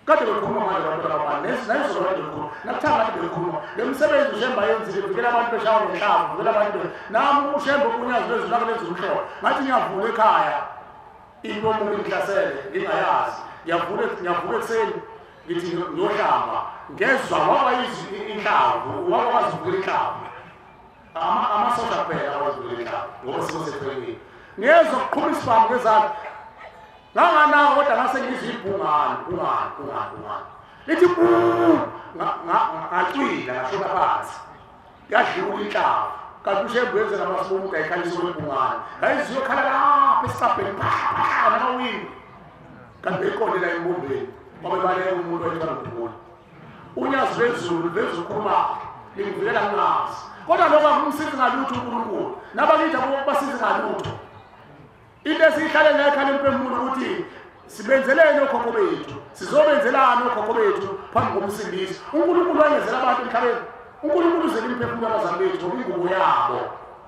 Kade bekhuluma manje abantwana babani nayizolo kade bekhuluma nakuthanga kade bekhuluma le misebenzi uShembe ayenzile vikela abantu beshawa ngenhlamvu vikela abantu nami uShembe unyazi lwezulu lake lenza umhlolo ngathi ngiyavula ekhaya into omuntu ingihlasele ngingayazi ngiyavula ekuseni ngithi ngiyohlamba ngezwa waba inhlamvu wakwazi ukuvula inhlamvu amasosha kuphela akwazi ukuvula inhlamvu ngoba sikusetreyinini ngezwa kuqhuma isibhamu ngezandla nganganako kodwa ngase ngizwe ibhungane bhungane bhungane bhungane lithi bu ngacwila ngashona phansi yadlula inhlamvu kanti uShembe wenze ngamasibomu ukuthi ayikhalise kwebhungane yayiziyokhala lapha esicabheni namawindi kanti beyiqonde la embombeni babebaleka umuntu oyethwala ngudubula. Unyazi lwezulu luveza ukhuluma lingivikela ngingazi kodwa lokho akumsizi ngalutho uNkulunkulu nabakithi abasizi ngalutho. Into esiyihlale ngekhala emphefumulo ukuthi sibenzeleni okhokho bethu sizobenzelani okhokho bethu phambi komsindisi. uNkulunkulu wayenzela abantu emhlabeni. uNkulunkulu uzele imiphefumulo yabazali bethu ngoba ingubo yabo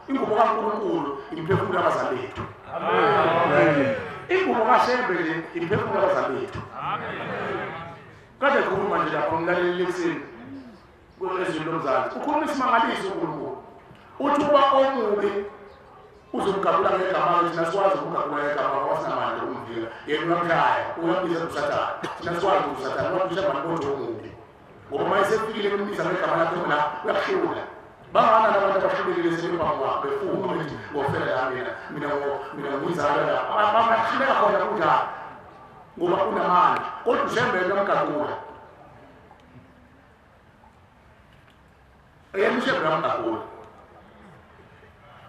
ingubo kaNkulunkulu imiphefumulo yabazali bethu. Amen. Ingubo kaShembe nje imiphefumulo yabazali bethu. Amen. Kade khuluma nje lapha umlaleli ekuseni kwezulu lomzansi ukhuluma isimangaliso uNkulunkulu uthi uba omubi Uzomgabula ngegama thina sikwazi ukumgabula ngegama ngoba sinamandla okumvika. Yena uyamshaya, uyambiza uSathane. Thina sikwazi uSathane, uyambiza abantu omubi. Ngoba uma esefikile kumbiza ngegama lakhe la uyakuhlula. Bangana nabantu abahlulekile sebebangwa befunga ukuthi ngofela la mina mina ngizala la. Bahluleka khona kunjalo. Ngoba unamandla. Kodwa uShembe uyamgabula. Yena uShembe uyamgabula.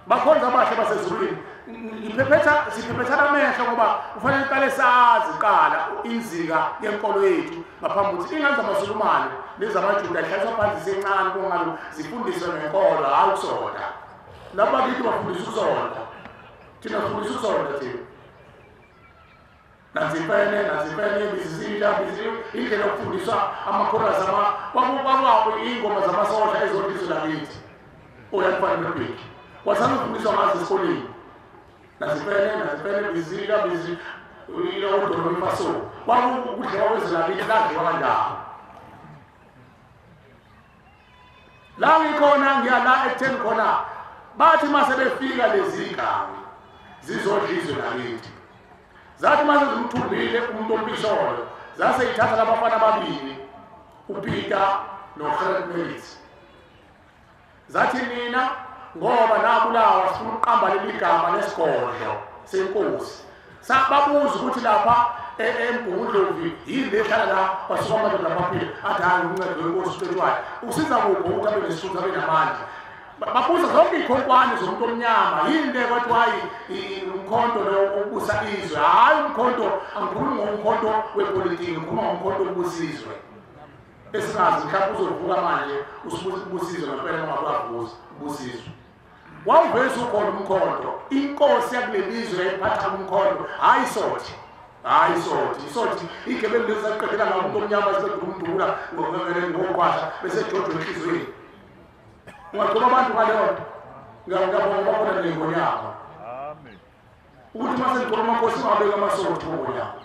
Bakhonza abahle basezulwini. Ngiphephetha siphephethana amehlo ngoba kufanele iqale sazi qala inzika yenkolo yethu ngaphambi ukuthi ingane zamaSulumane nezamaJuda ihlaliswa phansi zisencane kungalo zifundiswe ngenkolo hayi ukusonta. Lapha kithi bafundisa ukusonta. Thina sifundisa ukusonta thina. Nazimpene bizinja indlela yokufundiswa amakhorasi ama kwaku ingoma zamasosha ezodizwe lakithi. Oyafana nebheki. Wasana ufundiswa ngazo esikoleni. Nazimpene bizinja bizi ile odolo ifaso. Kwaku ukudliwa kwezelakithi ladliwa kanjalo. La ngikhona ngiyala ekutheni khona bathi mase befika lezi igama zizodla izwe lakithi. Zathi mase zimthumbile umuntu ompisholo zase ithatha labafana ababili uPeter noGerrit Melis. Zathi nina ngoba nabulawa sifuna ukuqamba leli gama lesigodlo senkosi. Sababuza ukuthi lapha eMgungundlovu yini lehlala la kwasuka amadoda abaphile athi hayi uncedo wenkosi uCetshwayo usiza kuphi ukuthi abe nesithuthi abe namandla. Babuza zonke iy'khonkwane zomuntu omnyama yini le kwathiwa hayi umkhonto lo obusa izwe. Hhayi umkhonto, angikhulumi ngomkhonto wepolitiki, ngikhuluma ngomkhonto obusa izwe. Esingazi mhlawumbe uzovuka manje usubusa izwe ngempela noma uyavuza ubusa izwe. Wawuveza ukhona umkhonto, inkosi yakuleli zwe ephatha umkhonto, hhayi isothi. Hayi isothi, isothi igebengu lezi zaqedela ngamuntu omnyama ziqeda ukumdubula ngokwasha bese ejojwa enhliziyweni. Ungagcoba abantu ngaleyo nto. Ngiyabonga babona nengonyama. Amen. Ukuthi uma senigcoba amakhosi ungabeki amasotho ngonyama.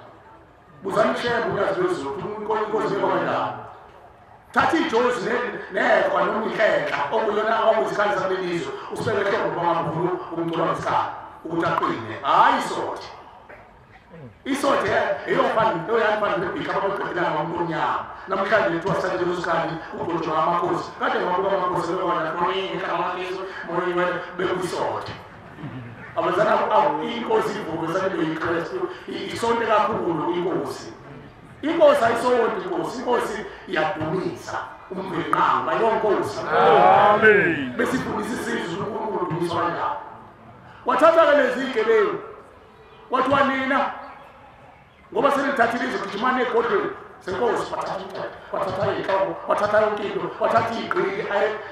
Buzani uShembe uNyazi lwezulu inkosi ibekwa kanjani. Thatha ijozi nekhwa noma inhlenhla okuyona okwakuyizikhali zakuleli zwe usibeke ehlombe bangavula ukumgcoba ngesikhali ukuthi aqine. Hhayi isothi. Isothi eyofana nebhika abaqedela ngamuntu omnyama. Namhlanje lethiwa sithathe leso ugcotshwa amakhosi. Kade ngabuka amakhosi bekona moyini bekuyisothi. Abazana inkosi ivuke sabe yiKristu isonte kakhulu inkosi. Inkosi ayisonti inkosi, inkosi iyadumisa umvelinqangi ayonkosi. Amen. Besifundisa isizwe uNkulunkulu udumiswa kanjani. Wathatha ke lezi igebengu. Kwathiwa nina ngoba senithathile izwe gijimani egodlweni senkosi wathatha iy'nhloko wathatha yonke into wathatha iy'gqili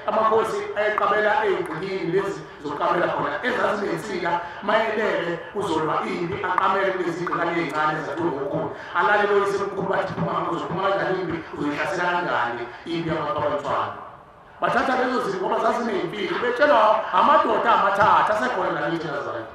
amakhosi ayeqabela ey'gqilini lezi zokuqabela khona ezazinensika mayelele kuzolwa impi aqamele kulezi gqilane ey'ncane ezathiwe ngokukhulu alalele oyisemkhulu bathi phuma uzophuma kanjani impi uzoyihlasela kanjani impi yamababantswana. Bathatha lezo zinto ngoba zaziney'mpilo betshelwa amadoda amathathu asekhona nakithi Nazaretha.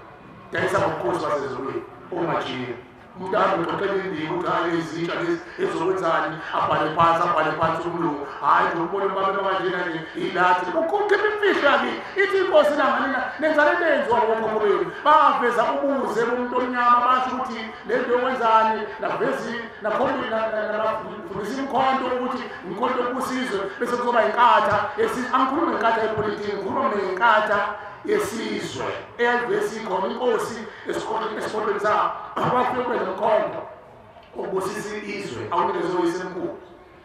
Dayisa ngobukhosi basezulwini ongajiki. Umuntu ahambe uxoxela indima ukuthi hayi lezi lezi ezokwenzani abhale phansi umlungu hhayi ngokubona ubaba kanjena nje ilathi ukhipha imfihlo yakhe ithi inkosi langanina nenza lento eyenziwa ngokhokho benu. Baveza ubuze bomuntu omnyama basho ukuthi le nto yokwenzani navezi nafundisa imkhonto ukuthi umkhonto obusizwe bese kuzoba inkatha. Angikhulumi ngenkatha yepolitiki, ngikhuluma ngenkatha yesizwe eyayivesi ikhona inkosi esigodlweni sabo kwafika kube nomkhonto obusisa izwe awunikezwe oyisemkhulu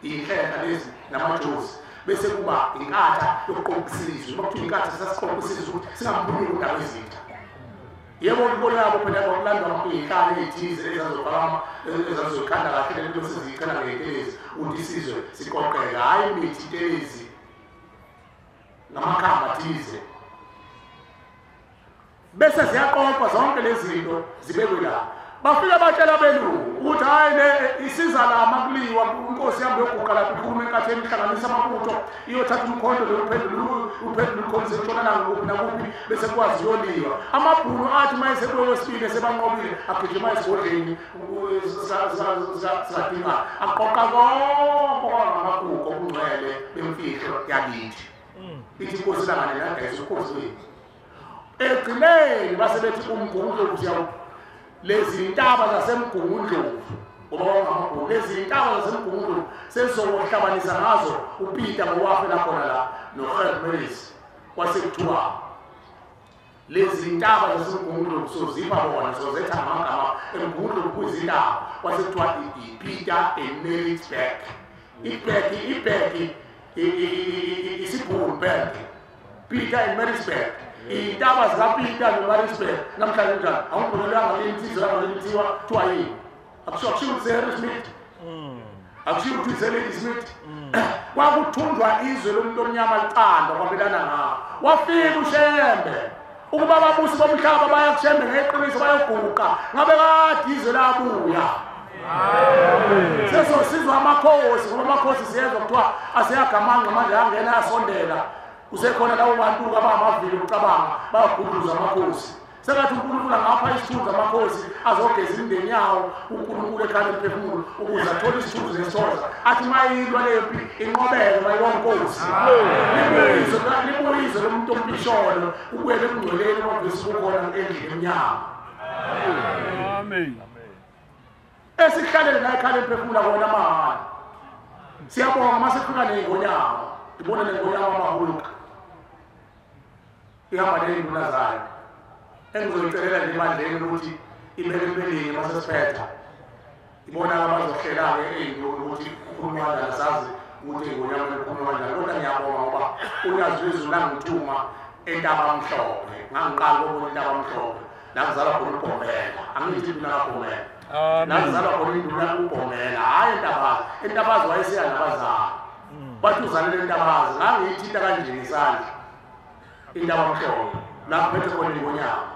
iy'nhlenhla lezi namajozi bese kuba inkatha yokuqoqa isizwe. Uma kuthiwa inkatha sasiqoqa isizwe ukuthi singambululi undaba ezitha. Yebo inkolo yabo phela kwakulandwa iy'nhlalo ey'thize ezazofaka ezazokhanda kahle lento seziyicela ngey'ntelezi ukuthi isizwe siqoqeke, hhayi imithi intelezi ngamakhamba athize. Bese ziyaqoqwa zonke lezi zinto zibekwe la. Bafika batshela abelungu ukuthi hhayi le isiza la makuliwa inkosi yami yoguqa lapha ikhuluma enkatheni ihlanganisa amabutho iyothatha umkhonto lo uphendule umkhonto entshonalanga kuphi nakuphi bese kwazi yoliwa. Amabhunu athi uma esebuye kwesibili sebanqobile agijima esigodleni sikadinga aqoqa konke okwangamagugu okungcwele bemfihlo yakithi. Ithi inkosi langane yadayisa ubukhosi bethu. Egcineni base bethi uMgungundlovu siyawu lezi ntaba zaseMgungundlovu ngoba wangamabhunu lezi ntaba zaseMgungundlovu sezizohlanganisa ngazo uPeter ngowafela khona la noHermes kwase kuthiwa lezi ntaba zaseMgungundlovu sozipha bona sozetha amagama eMgungundlovu kuyizintaba kwase kuthiwa iPeter eMaritzburg ibhek isibhunu berg Peter eMaritzburg intaba zikaPeter noMaritzburg namhlanje njani awungibonelanga insizwa ngakuthiwa kuthiwa yini akusho ukuthi Harry Smith akusho ukuthi Lady Smith kwakuthunjwa izwe lomuntu omnyama liqanda kwabelana ngawo wafika uShembe ukuba ababusi bomhlaba baya kuShembe ngeqiniso bayoguqa ngabe kade izwe labuya sesosizwa amakhosi ngoba amakhosi siyezwa kuthiwa aseyagamanxa manje angena asondela usekhona labo bantu abamavili ukucabanga bayagudluza amakhosi sengathi uNkulunkulu angapha isithunzi amakhosi azogeza imindeni yawo uNkulunkulu ekhala emphefumulo ukuze athole isithunzi nesithoza athi mayilwa lempi inqobeke mayibonkosi libuyizwe lomuntu ompisholo ubuyele ebungcweleni kwavesi kukhona endlini emnyama. Amen. Esihlalele la ekhala emphefumulo kona mahhala. Siyabonga mase kufika nengonyama ibona nengonyama amahuluka ihamba ney'nduna zayo engizoyicelela nje ebandleni ukuthi ibeke empeleni mase siphetha ibona abazohlela-ke ey'nduna ukuthi kukhulunywa kanjani sazi ukuthi ingonyama ikhulunywa kanjani kodwa ngiyabonga ngoba uNyazi lwezulu langithuma eNtabamhlophe ngangiqala ukubona iNtabamhlophe la kuzalwa khona uBhomela angithi induna kaBhomela la kuzalwa khona induna uBhomela hhayi eNtabazi eNtabazi wayesiya nabazali bathi uzalele eNtabazi ngangiyithinta kanje ngesandla iNtabamhlophe la kuphethe khona ingonyama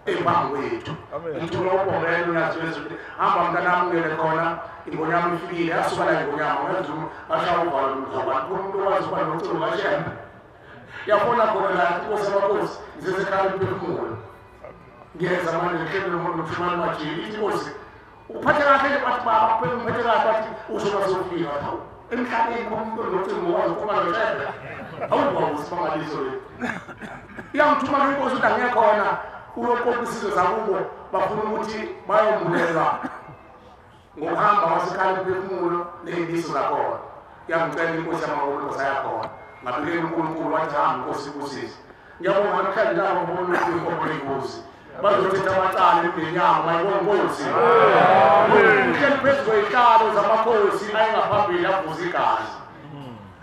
ephambi kwethu ngithuma uBhomela uNyazi lwezulu hamba mntanami ungene khona ingonyama ifikile yasuka la ingonyama ngezulu bashaya uvalo lomhlaba umuntu owazi ukuba noculo kaShembe yafona khona la inkosi yamakhosi ngisesekhala umphefumulo ngiyeza manje ngihleli noMshumane Majili ithi inkosi uphathe kahle nje bathi baba uphethe kahle bathi usho masofika hawu emhlabeni khona umuntu onocingo wazi ukukhuluma noShembe awubawu isimangaliso le iyangithuma ke inkosi ukuthi angiye khona uyoqoqa isizwe sakubo bafuna ukuthi bayombulela ngokuhamba wasekhala umphefumulo ney'mbiso zakhona iyangicela inkosi yamaholo sayakhona ngabikela uNkulunkulu wathi hamba inkosi ibusise ngiyabonga namhlanje labo ngibona ukuthi inkomo leyingozi bazothetha amacala emndeni yabo mayibonkosi uhleli phezu kwey'hlalo zamakhosi ayengaphambili avuza igazi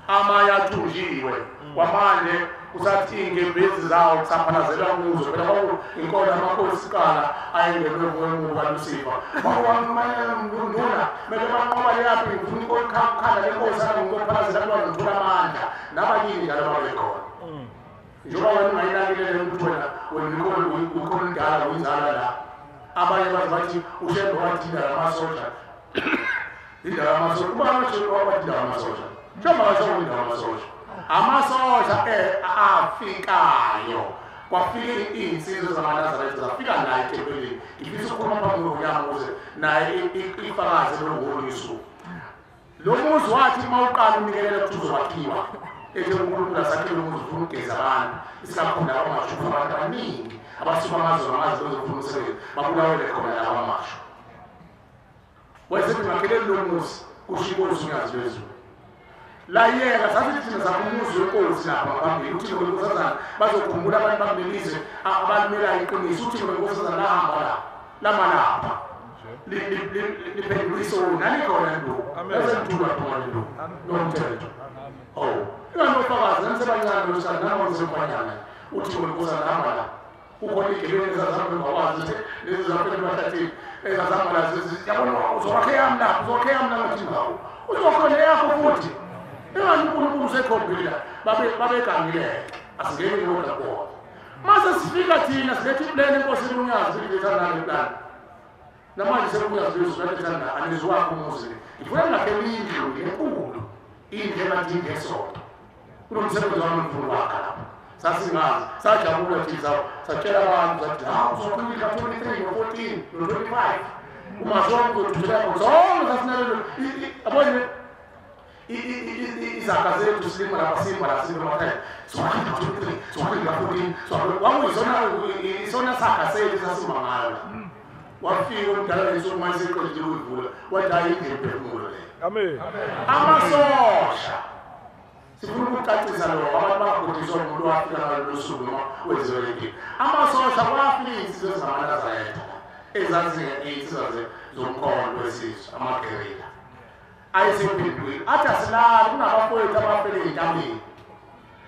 amanye athunjiwe kwamanje usathi iy'ngembezi zawo kusaphalazelwa kuzo phela kwaku inkolo yamakhosi kuqala ayengenwe nguwemuka kaLusifa nduna mele banqoba leyaphi ngifuna ikhanda lenkosi ngokuphalazela kulwa ngithola amandla nabanyini njalo babekhona njengoba wena ungayinakile le ukuthi wena ukhona umdala uyinzala la abanye baze bathi uShembe wathi indawo yamasoja indawo yamasoja uba wathi indawo yamasoja njengoba washo indawo yamasoja amasoja afikayo kwafika iy'nsizwa zamaNazaretha zafika naye ethempelini ngifisa ukukhuluma phambi kwengonyama ukuze naye ifakaze lolu suku lo muzi wathi uma uqala unikelela ukuthi uzokwakhiwa ethe uNkulunkulu asakhile umuzi ufuna ukugeza abantu isikakhona abamashu abantu abaningi abasuka amazwe ngamazwe bezofuna umsebenzi babulawele khona laba amashu wayesethi ngakheleli lo muzi kusho inkosi uNyazi lwezulu layeka sathi thina sakho umuzi wenkosi lapha ngaphambili uthi ngonkosazana bazokhumbula abantu bakulelizwe abalimelayo iqiniso uthi ngonkosazana lahamba la lama lapha liphendula isoni nalikhona nduku lasemthulwa phuma nduku nomthetho oh inganofakazi nanisebancane losana noma nisemfanyana uthi ngonkosazana hamba la kukhona igebengu ezazihamba ngakwazi ukuthi lezi zafela emahlathini ezazihamba la yabona uzokwakhe yami lapha uzokhe yami la ngathi ngawo uzokhona yakho futhi ingani uNkulunkulu usekhombile babegangile asingeni kodwa kubona mase sifika thina siletha iplani enkosini uNyazi siletha nalo iplani namanje sekuNyazi lwezulu nathi anizwakho umuzi ngifuna ngakhela indlu enkulu indlu engathi indlu esodwa kunomsebenzi wami omkhulu wakha lapha sasingazi sajabula thina satshela abantu sathi hawu uzokhuluma ka-23 no-14 no-25 uma sonke uzothuthela zonke sasinalelo yabona Izaga zethu silima lapha simba la simba emakhaya siwakhipha 23 siwakhipha 14 kwakuyisona isona saga sethu sasimba ngayo. Wafika umdala leso manje seqedile ukuyivula wathi hayi indlela phefumulo le. Amen. Amasosha sifuna ukucacisa lokho abantu bangakhohliswa umuntu wafika ngalolu suku noma wenziwe lento. Amasosha kwafika izinsizwa zamaNazaretha ezazingeyinsizwa zomkhonto wesizwe amagerila ayesephendukile athi asilali kunabafowethu abafele ey'ntabeni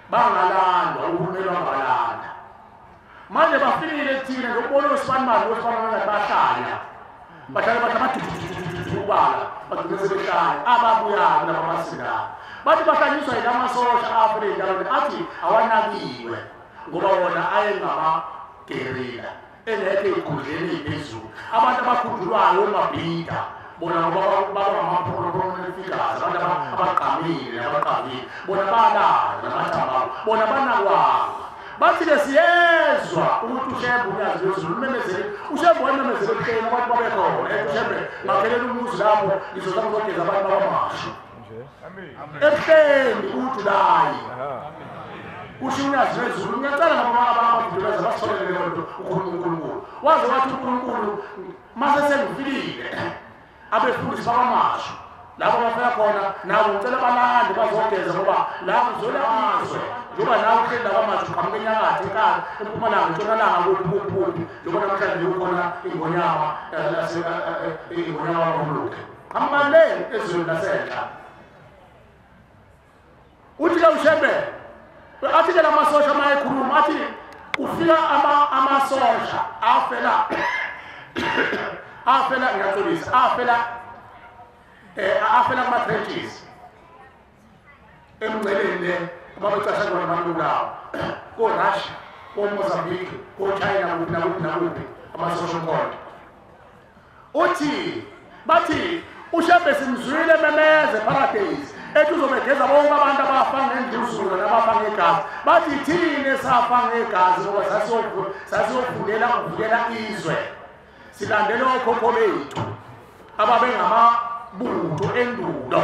bangalandwa uhulumeni wangabalanda. Manje bafikile thina ngokubona osibanibani osibanibani bahlanya bahlale bathi amadududududubala bagcine sebehlanya ababuyayo laba abasindayo bathi bahlanyiswa yila masosha afele ey'ntabeni athi awanakiwe ngoba wona ayengamagerila engekho ey'khundleni ey'phezulu. Abantu abakhundulwayo omabhida bona ngoba baba ngama-prominent figures abantu abagqamile abaqavile bona balala namathamba abo bona banakwanga. Bathi-ke siyezwa ukuthi uShembe uNyazi lwezulu umemezele uShembe wayememezele ebuhleni abantu babekhona ethi uShembe ngakhelela umuzi lapho ngizoza ngizogeza abantu babamashu ebuhleni uJulayi kusho uNyazi lwezulu. Ngiyacela ngababadudulaza basitholele leyo nto ukhuluma uNkulunkulu waze wathi uNkulunkulu mase sengifikile abefundisi babamashu lapho bafika khona nabo ngicela balande bazogeza ngoba la kuzolazwe njengoba nawe uhleli labamashu uqhamuka enyakatho enkala empumalanga entshonalanga kuphi kuphi kuphi njengoba namhlanje kukhona ingonyama ingonyama komlukhe qhamuka le ezweni lasenhla. Uthi-ke uShembe athi-ke la masosha uma ekhuluma athi kufika amasosha afela afela ngiyaxolisa afela afela kuma-trenches emngceleni le ababecasha khona abantu lawo ko-Russia ko-Mozambique ko-China kuphi nakuphi nakuphi amasosha omkhonto. Uthi bathi uShembe simzwile memeze paradise ethi uzobegeza bonke abantu abafa ngendluzula nabafa ngegazi. Bathi thina safa ngegazi ngoba sasiyofundela ukuvukela izwe silandele okhokho bethu ababengamabutho endulo.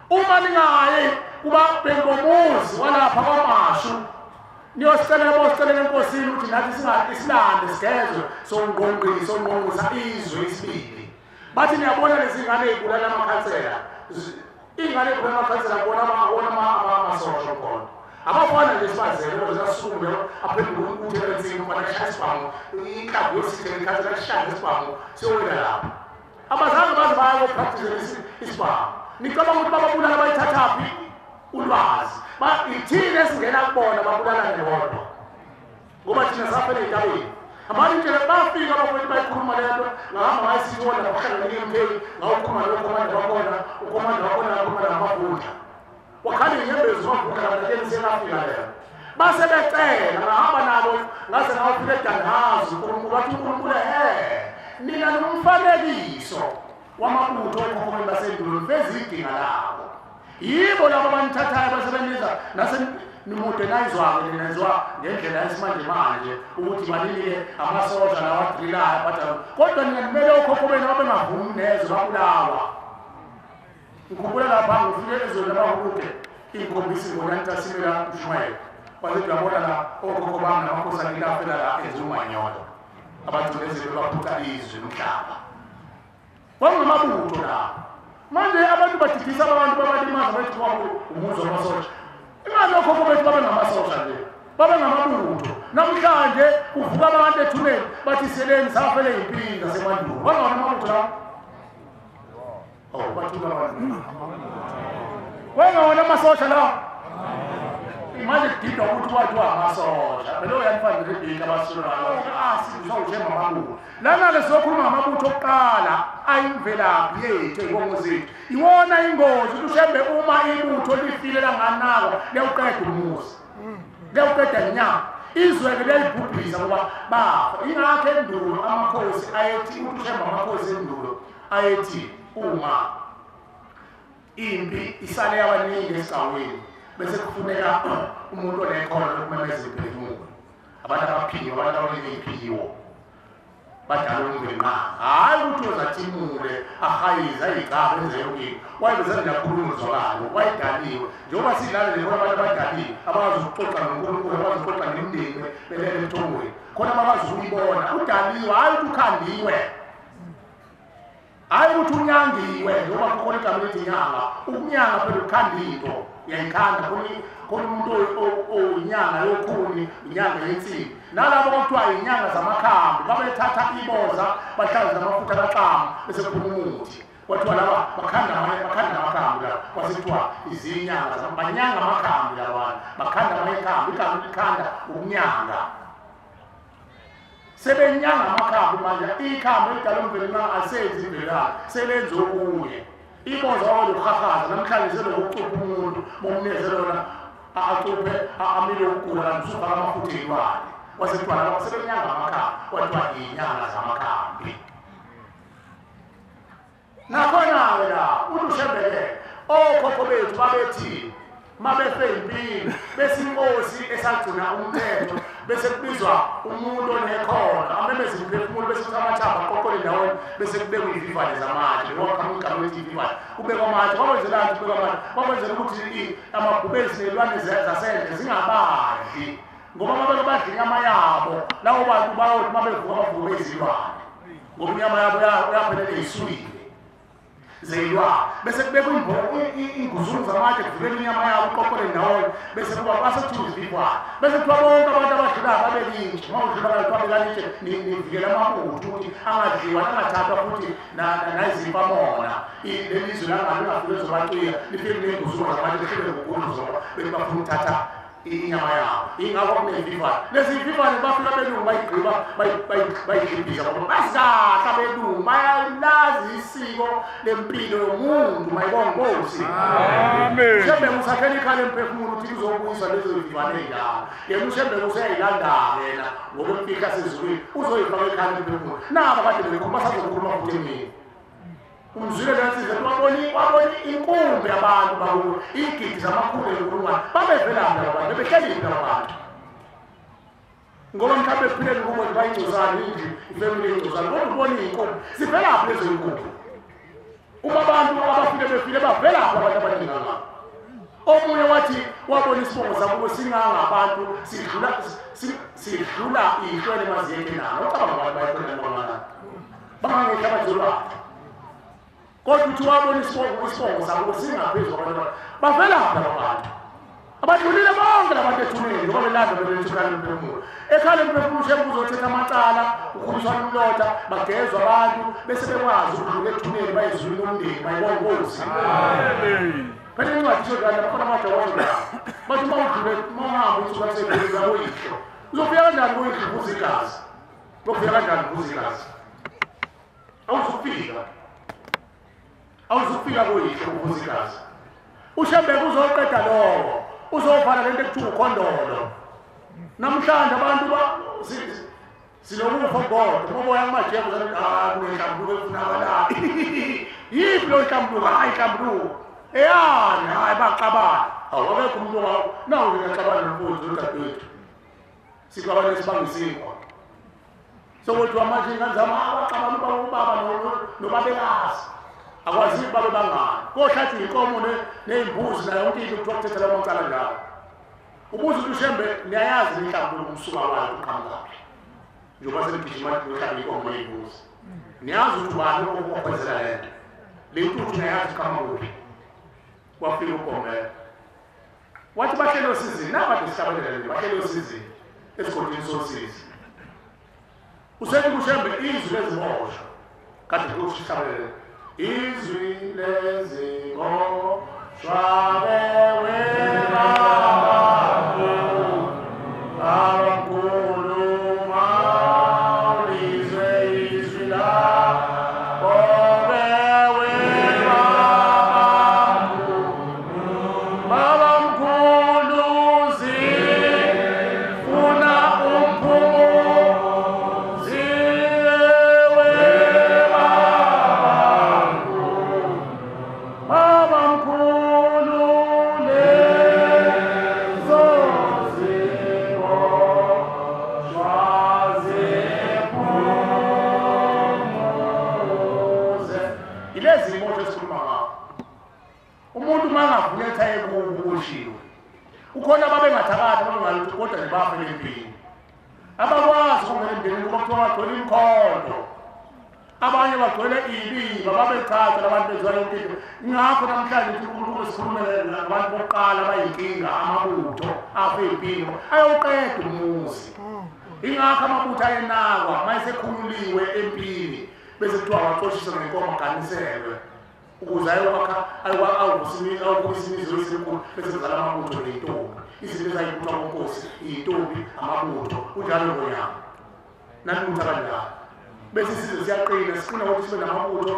Uma ningayi kuba bengomuzi walapha kwaMashu niyosicelela bosicelela enkosini ukuthi nathi singasilande sigezwe songqongqisa izwe isibili. Bathi niyabona lezi ngane ey'bulala amakhansela iy'ngane ey'bulala amakhansela bona amasosha omkhonto abafana nje sibazele kodwa sasukume aphenduke uthele ensini umfana eshaya isibhamu inhlamvu yosithele ikhansela lishaya isibhamu siyowela lapho. Abazange baze baya kopractice isibhamu. Nicabanga ukuthi bababulala bayithathaphi ulwazi? Ithina esingena kubona babulalane bodwa ngoba thina safela ey'ntabeni. Abantu nje bafika abafowethu bayikhuluma le nto ngahamba ngayisibona bahlangana ne-MK ngawukhuluma nokhomanda wakhona ukhomanda wakhona ngakhuluma namabhudla wakhala iy'nyembezi mabhudla kanakeni sengafika leyo base becela ngahamba nabo ngaze ngawufika eDanhazi uNkulunkulu wathi uNkulunkulu nina nomfanekiso wamabutho okhokho basendulo niveza idinga labo yibo labo abanithathayo basebenzisa nase nimodernizwa-ke ninenziwa ngendlela yesimanje manje ukuthi baninike amasosha lawadrilayo badala kodwa nina nimele okhokho benu babengavumi nezwe babulawa. Ngikhumbula lapha ngifike ezweni labakude iy'khombisa ingonyana mshumayelo wathi uyabona la okhokho bami namakhosi akile afela la enza umanyolo abagcinezeli baphuca izwe nomhlaba kwakungamabutho lapho. Manje abantu badidisa abantu babalimaza bathi umuzi wamasosha. Ingani okhokho bethu babengamasosha nje babengamabutho. Namhlanje kuvuka abantu ethuneni bathi seleni safele yimpini zasemandulo bangawona amabutho lawo. Oh bathula abantu kwengawona amasosha lawo. Manje kudidwa ukuthi kwathiwa amasosha phela uyanifana nje abasolwayo sizawuthemba amabutho lana-ke sizokhuluma ngamabutho okuqala ayimvelaphi yethu ey'nkongo zethu. Iwona ingozi ukuthi uShembe uma ibutho lifile langanakwa liyawuqeda umuzi liyawuqeda nya izwe-ke liyayibhubhisa ngoba bafa. Ingakho endulo amakhosi ayethi ukuthi uShembe amakhosi endulo ayethi uma impi isale yabaningi esigcawini bese kufuneka umuntu onekhono lokumemeza imphefumulo abantu abaphiwe abantu abaney'phiwo Badala umveli hayi ukuthi uzathimule ahayize ayigcabe enze yonke into. Wayebezela ngiyakhuluma uzwakalo, wayedaliwe. Njengoba sidlala nje khona abantu abadaliwe abakwazi ukuxoxa noNkulunkulu, abakwazi ukuxoxa nemindeni belele emthongweni. Khona abakwazi ukuyibona, udaliwe, hayi ukuthi ukhandiwe. Hayi ukuthi unyangiwe, njengoba kukhona igama elithi inyanga. Ukunyanga phela ukhanda into, uyayikhanda. Khona umuntu oyinyanga yokhuni, inyanga yensimbi. Nalabo kwakuthiwa inyanga zamakhambi, babethatha iboza bahlanze namafutha kaxamu bese kuphuma umuthi. Kwathiwa laba bakhanda amakhambi la, kwase kuthiwa izinyanga banyanga amakhambi lawana, bakhanda amakhambi, igama likhanda ukunyanga. Sebenyanga amakhambi manje, ikhambi elidala umveli alisenzi imvelaphi, selenza okunye. Iboza waluhahaza namhlanje selokucupha umuntu, bomnikeze lona acuphe amile ukugula kanti usufaka amafutha eyilwane. Kwase kuthiwa laba sebenyanga amakhambi, kwathiwa iy'nyanga zamakhambi. Nakhona-ke la uthi ushembelele, okhokho bethu babethi mabefe impilo bese inkosi esagcina umthetho bese kubizwa umuntu onekhono amemeze umphefumulo bese kuthiwa amathamba aqoqole ndawonye bese kubekwa iy'vivane zamatshe. Waqhamuka igama elithi ivivane, kubekwa amatshe. Bakwenzelani kubekwa amatshe? Bakwenzela ukuthi amabhubesi ney'lwane zasendle zingabadli, ngoba mabeke badla inyama yabo labo bantu bayothi mabevuka bavuke bezilwane, ngoba inyama yabo yaphelele iswile zeyilwane. Bese kubekwa inguzungu zamatshe kuvikela inyama yabo iqoqole ndawonye, bese kuba basethuza ivivane. Bese kuthiwa bonke abantu abadlulayo babelintshe, uma udlula kuthiwa bekalitshe nivikela amabutho ukuthi angadliwa angathathwa futhi nayizimpamona. Leli zwe langabe lingafike lizobacwiya lifike ney'nguzungu zamatshe lifike ngokuguquza bethi bafuna ukuthatha inyama yabo. Ingakho kuney'vivane. Lezi vivane bafika abelungu bayigqiba bayidlibhiza ngoba bazi kahle abelungu, bayalazi isiko lempilo yomuntu mayibonga Nkosi. Amen. Ushembe usakhela ikhala emphefumulo ukuthi uzobuyiswa lezo vivane ey'ndala. Yena ushembe useyayilanda yena ngokwemfihla sezulwini, uzoyifaka ikhala emphefumulo. Nabo kade bekhuluma basazokhuluma futhi emini. Umzwile lensizwa wabona inkumbi yabantu bakubo, iy'gidi zamakhulu ey'nkulungwane. Babevelaphi laba bantu? Bebehleli laba bantu? Ngoba mhlawumbe ekuphileni kubo nje bayingcosana indlu, ifemili eyingcosana, kodwa ubona iy'nkumbi. Zivelaphi lezo y'nkumbi? Uma abantu abafile befile bavelaphi abantu abaningi kangaka? Omunye wathi wabona isibongo sakubo singangabantu sidlula iy'hlwele emaziyekenana. Ucabanga abantu bayekhona bangakanani? Bangangehla abazolwakhe. Kodwa uthi wabona isibongo sakubo singaphezu kwabantu. Bavelaphi laba bantu? Abadlulile bonke labantu ethuneni ngoba belanda bebeletha ekhala emphefumulo. Ekhala emphefumulo ushembe uzothetha amacala, ukhuliswana umlotha, bagezwa abantu bese bekwazi ukudlula ethuneni bayezulwini lomndeni bayibonga Nkosi. Amen. Phela incwadi isho njalo, bakhona amajawasho la. Bathi uma udlule uma uhamba usuka kuseduze koyihlo, uzofika kanjani koyihlo ubuza igazi? Uzofika kanjani ubuza igazi? Awuzufika. Awuzufika koyihlo ubuza igazi. Ushembe uzoqeda lowo. Uzovala lento ekuthiwa ukhondolo. Namhlanje abantu sinokufa kodwa ngoba kumajembe ah kunenhlambuluko efunakalayo. Yiphi lo nhlambuluko? Hayi inhlambuluko. Eyani, hayi baxabana. Hawu akekho umuntu wawo. Nawu ngiyaxabana nomfowethu nodadewethu. Sixabane sibanga isinkwa. Sokuthiwa manje ingane zami abaxabana ubaba nobabekazi. Akwaziwa babe bangani. Kohlatshwa inkomo ney'mbuzi nayo yonke into kuthiwa kuthethela amacala njalo. Ubuza ukuthi ushembe niyayazi inhlambuluko umsuka wayo uqhamukaphi. Njengoba senigijima niyohlaba inkomo ney'mbuzi. Niyazi ukuthi ubani okwenzela le nto. Le ntuthu niyayazi iqhamuka kuphi. Wafika uGomela. Wathi bahlele osizini, nabade sihlabelela nje, bahlele osizini esigodini sosizi. Usethi kushembe izwi leziboshwa. Kade kusihlabelela. Izwi leziboshwa bewe baba Baba mkhulu izwi lakho bewe baba mkhulu. Baba mkhulu zifuna umphumuzi we baba mkhulu. Baba mkhulu Abavuletha ekubushiwe. Ukhona ababengathakathi ababengalutho kodwa nje bafa empini. Abakwazi ukungena emndenini ngoba kuthiwa bagcwele imikhondo. Abanye bagcwele ibiba babechatha labantu bezwa yonke into. Ingakho namhlanje uNkulunkulu sikhulumele nabantu bokuqala abayinkinga amabutho afe empini ayoqeda umuzi. Ingakho amabutho ayenakwa mayesekhululiwe empini bese kuthiwa waxoshiswe ngenkomo aganiselwe ukuze ayokwakha awuvusa imizi enkulu bese kuzala amabutho ney'ntombi. Izinto ezayibuthwa konkosi iy'ntombi amabutho kunjalo ngonyama nalutho kanjalo. Bese isizwe siyaqina siqina ngokuthi sibe namabutho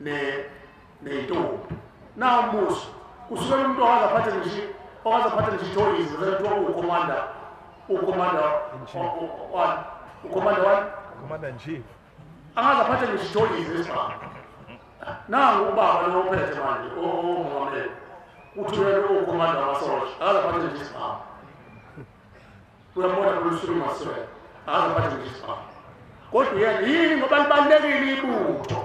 ney'ntombi. Nawu umbuso kusukela umuntu okaze aphathe ngisho ithoyizi bese kuthiwa uwukhomanda ukhomanda one commander in chief angaze aphathe ngisho ithoyizi esibhamu. Nangu ubaba lo ophethe manje ongumongameli uthulele ukhomanda wamasosha akaze aphathe ngisho isibhamu. Uyambona kulusulu maswele akaze aphathe ngisho isibhamu. Kodwa yena yini ngoba libalulekile ibutho.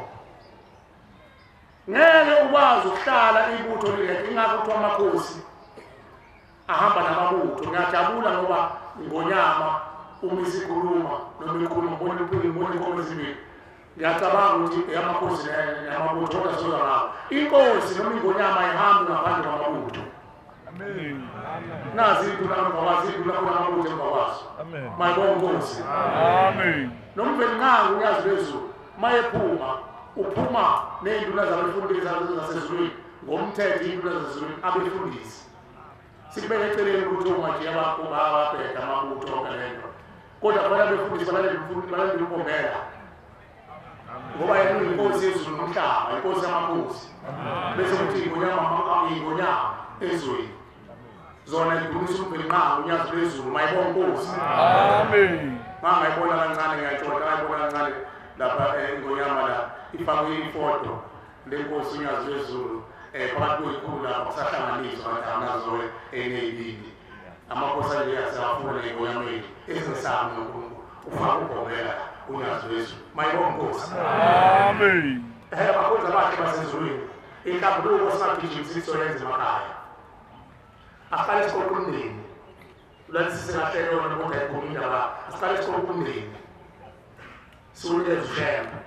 Ngeke ukwazi ukuhlala ibutho lingekho ingakho kuthiwa amakhosi ahamba namabutho. Ngiyajabula ngoba ingonyama uma isikhuluma noma ikhuluma ngibona impilo inkomo ezimbili. Ngiyacabanga ukuthi amakhosi namabutho kodwa sizoza ngawo. Inkosi noma ingonyama ayihambi ngaphandle kwamabutho. Amen. Nazi induna emva induna khona amabutho emva kwazo. Amen. Mayibonge inkosi. Amen. Nomvelinqangi uNyazi lwezulu mayephuma uphuma ney'nduna zabefundisi zasezulwini ngomthetho iy'nduna zasezulwini abefundisi. Sikubeke eceleni ukuthi omajiya babheka amabutho yonke le nto. Kodwa khona abefundisi balandela umbombela. Ngoba yena uyinkosi yezulu nomhlaba, inkosi yamakhosi. Bese kuthi ingonyama ezweni. Zona idumisa umvelinqangi uNyazi lwezulu mayibonge inkosi. Amen. Mangayibona kancane ngiyayithola, ngayibona kancane lapha ingonyama la ifakwe ifoto lenkosi uNyazi lwezulu phakathi kweyikhulu lapha kusahlanganiswa kanti anazo eneyibili. Amakhosi anje asewafuna ingonyama yethu ezingesami noNkulunkulu. Ufaka ubhombela uNyazi lwezulu mayibonge inkosi. Amen. Abakhonzi abahle basezulwini inhlambuluko singagijimisi soyenza emakhaya. Asiqale siqoqe umndeni. Ulalisise kahle lona kodwa ayikhulumi indaba. Asiqale siqoqe umndeni. Siwunikeze uShembe.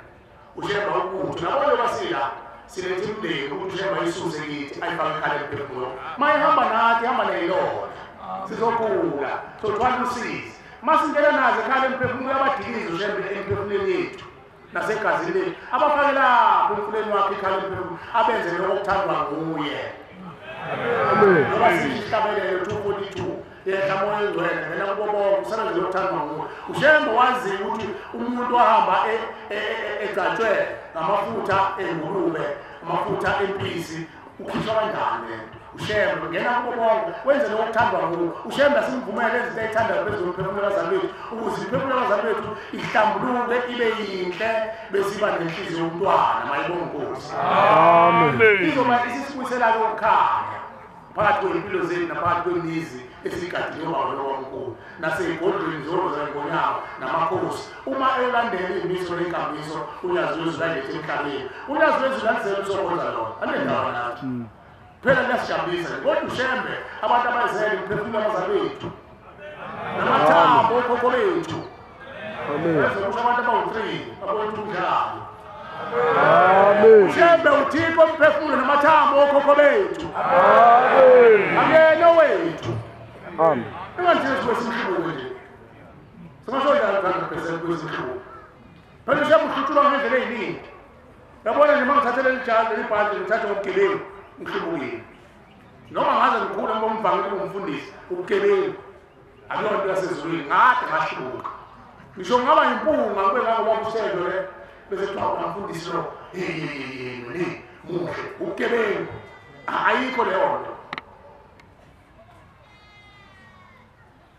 uShembe ukuthi nabona basila silethe umndeni ukuthi uShembe ayisuse kithi ayifake ekhaya emphefumulo. Mayihamba nathi ihamba neyilona. Sizogula, sothwala usizi. Masingena nazo ekhaya emphefumulo abadilize uShembe emphefumulweni yethu nasegazini lethu. Abafake lapho emfuleni wakhe ekhaya emphefumulo abenze lokho okuthandwa nguye. Amen. Ngoba sihlabelele 242 yehla moya engcwele ngena kubo bonke usebenze lokuthandwa nguye. uShembe wazi ukuthi umuntu ohamba egcatshwe ngamafutha engulube, amafutha empisi ukhishwa kanjani lento. uShembe ngena kubo bonke wenze lokho okuthandwa nguye. uShembe asimvumele izinto ayithandayo phezulu komphefumulo wabazali bethu ukuze imiphefumulo yabazali bethu ihlambuluke ibe yinhle bese iba nenhliziyo yomntwana mayibonge inkosi. Amen. Izoba isisibuyisela ukukhanya phakathi kwempilo zethu naphakathi kwemizi esiyigadile ubaba lowamkhulu nasey'godlweni zengonyama namakhosi. Uma elandela iy'miso ney'nkambiso uNyazi lwezulu ayilethe emhlabeni. uNyazi lwezulu alizele uzokhonza lona anendawo nathi. Phela liyasijabulisa kodwa uShembe abantu abayizele imiphefumulo yabazali bethu namathambo okhokho bethu. Amen. Kusho abantu abawu-3 abawethu njalo. Amen. uShembe uThixo umphefumulo namathambo okhokho bethu. Amen. Akuyena owethu. Amen. Inganjini sibe nje. Singasho njalo 100% kwesimhlubuko. Phela uShembe uhlutshulwa ngendlela eziningi. Yabona nje mangithathe leli jazi leli bhantshi ngithathe ngobugebengu ngihlubukile. Noma ngaze ngikhule ngoba umvangeli ungumfundisi ubugebengu akuyona into yasezulwini ngade ngahlubuka. Ngisho ngaba impunga kube ngangoba uShembe le bese kuthiwa umfundisi lo hey muhle ubugebengu ayikho leyo nto.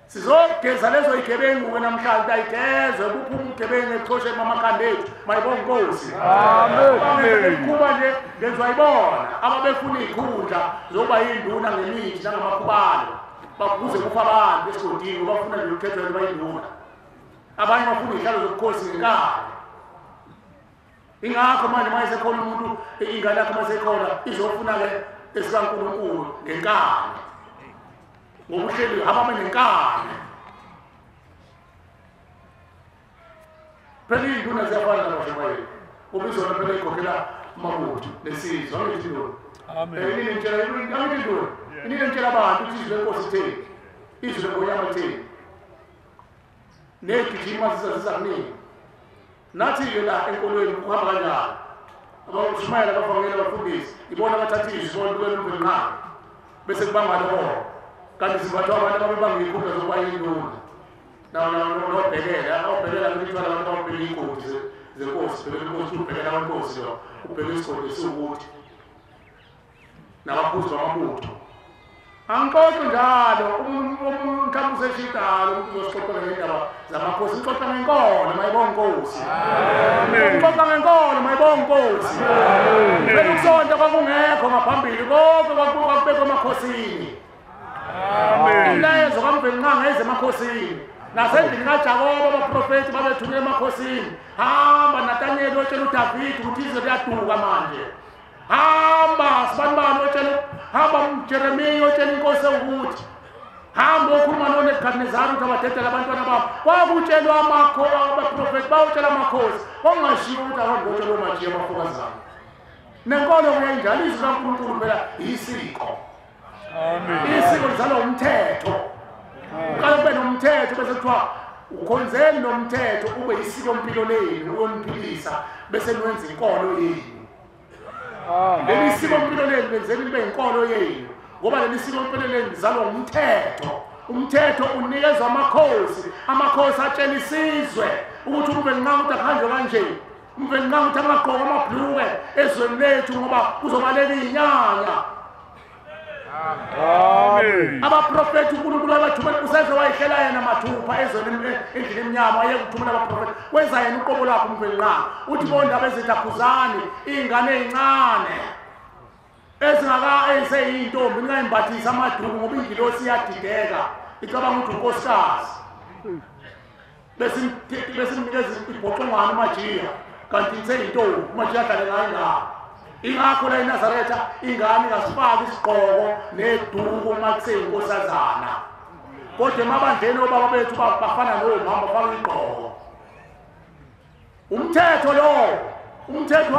Sizogeza lezo igebengu namhlanje ayigezwe kuphuma ubugebengu echosheni emakhanda ethu mayibonge inkosi. Amen. Kuba nje ngezwa ibona ababefuna izikhundla zokuba yinduna ngemithi nangamakhubalo bakuze kufa abantu esigodini bafuna nje ukukhethwa bayinduna. Abanye bafuna izihlalo zobukhosi ngenkani. Ingakho manje mayesekhona umuntu ingane yakhe mayesekhona izofuna ke esikaNkulunkulu ngenkani. Ngokuhleli hamba nenkani. Phela iy'nduna ziyafana nabashumayeli. Ubizona phela ikhokhela amabutho nesizwe angithi nduna. Amen. Angithi nduna. Inini ngitshela abantu ukuthi izwi lenkosi itheni. Izwi lengonyama litheni. Negijima ziza kuningi. Nathi-ke la enkolweni kuhamba kanjalo. Abashumayela abavangeli abafundisi ibona abathatha izwi bona umvelinqangi. Bese kubanga lokho. Kanti sibathwa abantu ababebanga iy'khundla zokuba yinduna. Nobhekela, obhekela ngithwala abantu ababheka iy'godi zenkosi, bhekela inkosi, ubhekela amankosi lo, ubheka isigodi esiwukuthi. Nabaphuzi bamabutho. Angixoxi njalo, umuntu mhlawumbe useshidalo, umuntu uzosixoxela ngendaba zamakhosi, ngixoxa ngenkolo, mayibonge inkosi. Ngixoxa ngenkolo, mayibonge inkosi. Phela ukusonta kwakungekho ngaphambili, konke kwakubekwa emakhosini. Umlayezo kaMvelinqangi eze emakhosini. Nasendlini kaJakobe abaprofethi babethunyelwe emakhosini. Hamba Nathaniel otshela uDavid ukuthi izwe liyaduka manje. Hamba sibanibani otshela, hamba Jeremiya otshela inkosi ukuthi hamba okhuluma noNebukadnezari ukuthi abadedele abantwana babo. Kwakutshelwa abaprofethi bawutshela amakhosi. Kwakungashiwo ukuthi ahambe otshela omajiya abafokazana. Nenkolo kuyenjalo, izwi likaNkulunkulu phela isiko. Isiko lizalwa umthetho. Uqala kube nomthetho bese kuthiwa ukhonzeni nomthetho ube isiko mpilo lenu uyoniphilisa bese niwenza inkolo yenu. Leli siko mpilo lenu lenzeni libe inkolo yenu ngoba leli siko mpilo lenu lizalwa umthetho. Umthetho unikezwa amakhosi, amakhosi atshela isizwe ukuthi uMvelinqangi ukuthi akuhanjwe kanje. UMvelinqangi ukuthi angagqoki amabhlukwe ezweni lethu ngoba kuzobaleka iy'nyanya. Amen. Abaprofethi uNkulunkulu abathumela useze wayihlela yena mathupha ezweni endlini emnyama wayekuthumela abaprofethi wenza yena uqobo lwakhe uMvelinqangi uthi bondaba ezithi akhuzani iy'ngane ey'ncane ezingaka eziseyintombi ningayimbathisi amaduku ngoba ingilosi iyadideka icabanga ukuthi unkosikazi besimnikeza ibhoxongwane umajiya kanti iseyintombi umajiya ahlale ngayo ingane. Ingakho la eNazaretha ingane ingasifaki isigqoko neduku uma kuseyinkosazana. Kodwa emabandleni obaba bethu bafana nomama bafaka igqoko. Umthetho lo, umthetho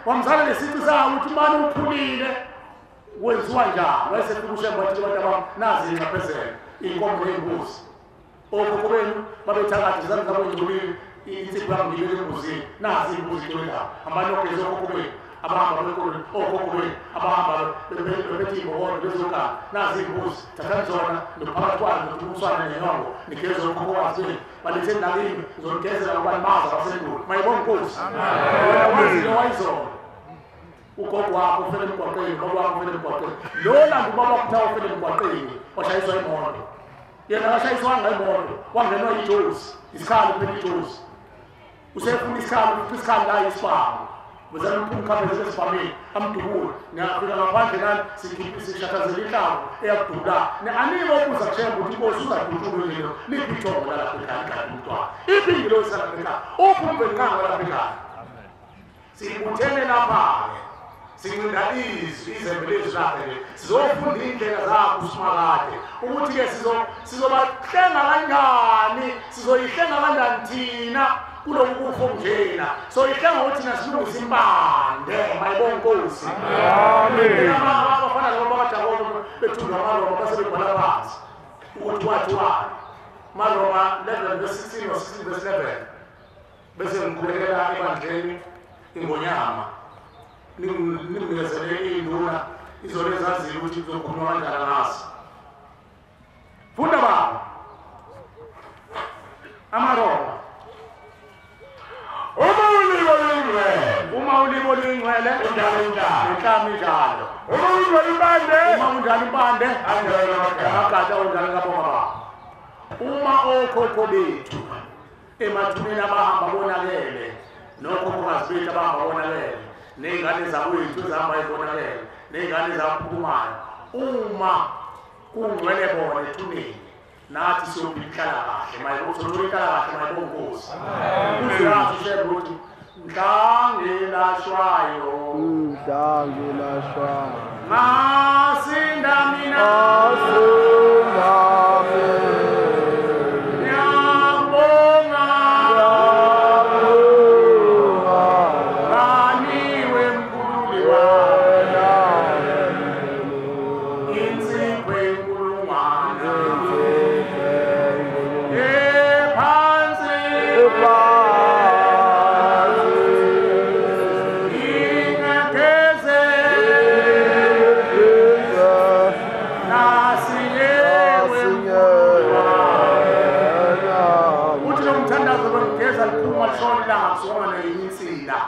wamsana nesici sawo ukuthi manje uphulile wenziwa njani. Wayesefika uShembe wathi abantu abami nazi ingxaphezelo inkomo ney'mbuzi. Okhokho benu babethakatha izandla zabo ingcolile insipho yami ngibeke embuzini nazi iy'mbuzi igcwele lapha. Hambani nogeza okhokho benu abahamba benkolo okhokho benu abahamba bephethe iy'mbokodo bezoganga nazi iy'mbuzi thathani zona nophakathi kwazo nokuthuswana nenyongo nigeze okhokhokazi benu baletheni nakimi ngizonigezela ngoba nibazi abasendulo. Mayibonge inkosi. Wena wazile wayizona ugogo wakho ufele emgwaqeni, ubaba wakho ufele emgwaqeni, lo landa ubaba wakho kuthiwa ufele emgwaqeni washayiswa imoto. Yena akashayiswanga imoto, wangenwa ijozi, isikhali phela ijozi. Usefuna isikhali, isikhali la isibhamu. Bezama umkhaphezele esibhamini amdubule. Niyafika ngaphandle nani sishathazela inhlamvu eyakudubula. Anike obuza kuShembe ukuthi inkosi uzadutshulwe nje lo. Liphi ithongo lalapha ekhaya ligade umntwana? Iphi ingilosi yalapha ekhaya? Uphi uMvelinqangi walapha ekhaya? Sibuthene lapha-ke. Sincinda izwi, izembe lezwi lakhe nje. Sizofunda iy'ndlela zakho uSimakade. Ukuthi-ke sizobahlenga kanjani, sizoyihlenga kanjani thina kuloku kufa okunjena. Soyihlenga ukuthi thina silungise impande. Mayibonge inkosi. Amen. Abafana laba bakaJakobe bethundwa amaRoma base bebhala phansi ukuthi kwathiwani. AmaRoma 11 verse 16 or 16 verse 11. Bese ngikhulekela ebandleni ingonyama. Nimnikezele iy'nduna izona ezaziyo ukuthi kuzokhulunywa kanjani ngazo. Funda baba. AmaRoma. Uma ulibo luyingcwele, uma ulibo luyingcwele, injalo injalo, inhlama injalo. Uma unjalo impande, uma unjalo impande, anjalo amagatsha, amagatsha unjalo ngabonga baba. Uma okhokho bethu emathuneni abahamba bonakele, nokhokhokazi bethu abahamba bonakele, ney'ngane zakwethu ezihamba y'bonakele, ney'ngane zaphuphumayo, uma kungcwele bona ethuneni, nathi siyophila inhlala kahle, mayibonge inhlala kahle, mayibonge inkosi. Uzazi uShembe ukuthi mhla ngelashwayo, mhla ngelashwayo, Ngasinda mina, ngiyabonga, nganiwe mkhululi wami, insipho yenkulungwane ephansi ingegeze nasinyewe mkhululi wami. Uthi lo mthandazo bengigeza liphuma lishona ilanga kusukuma neyinsila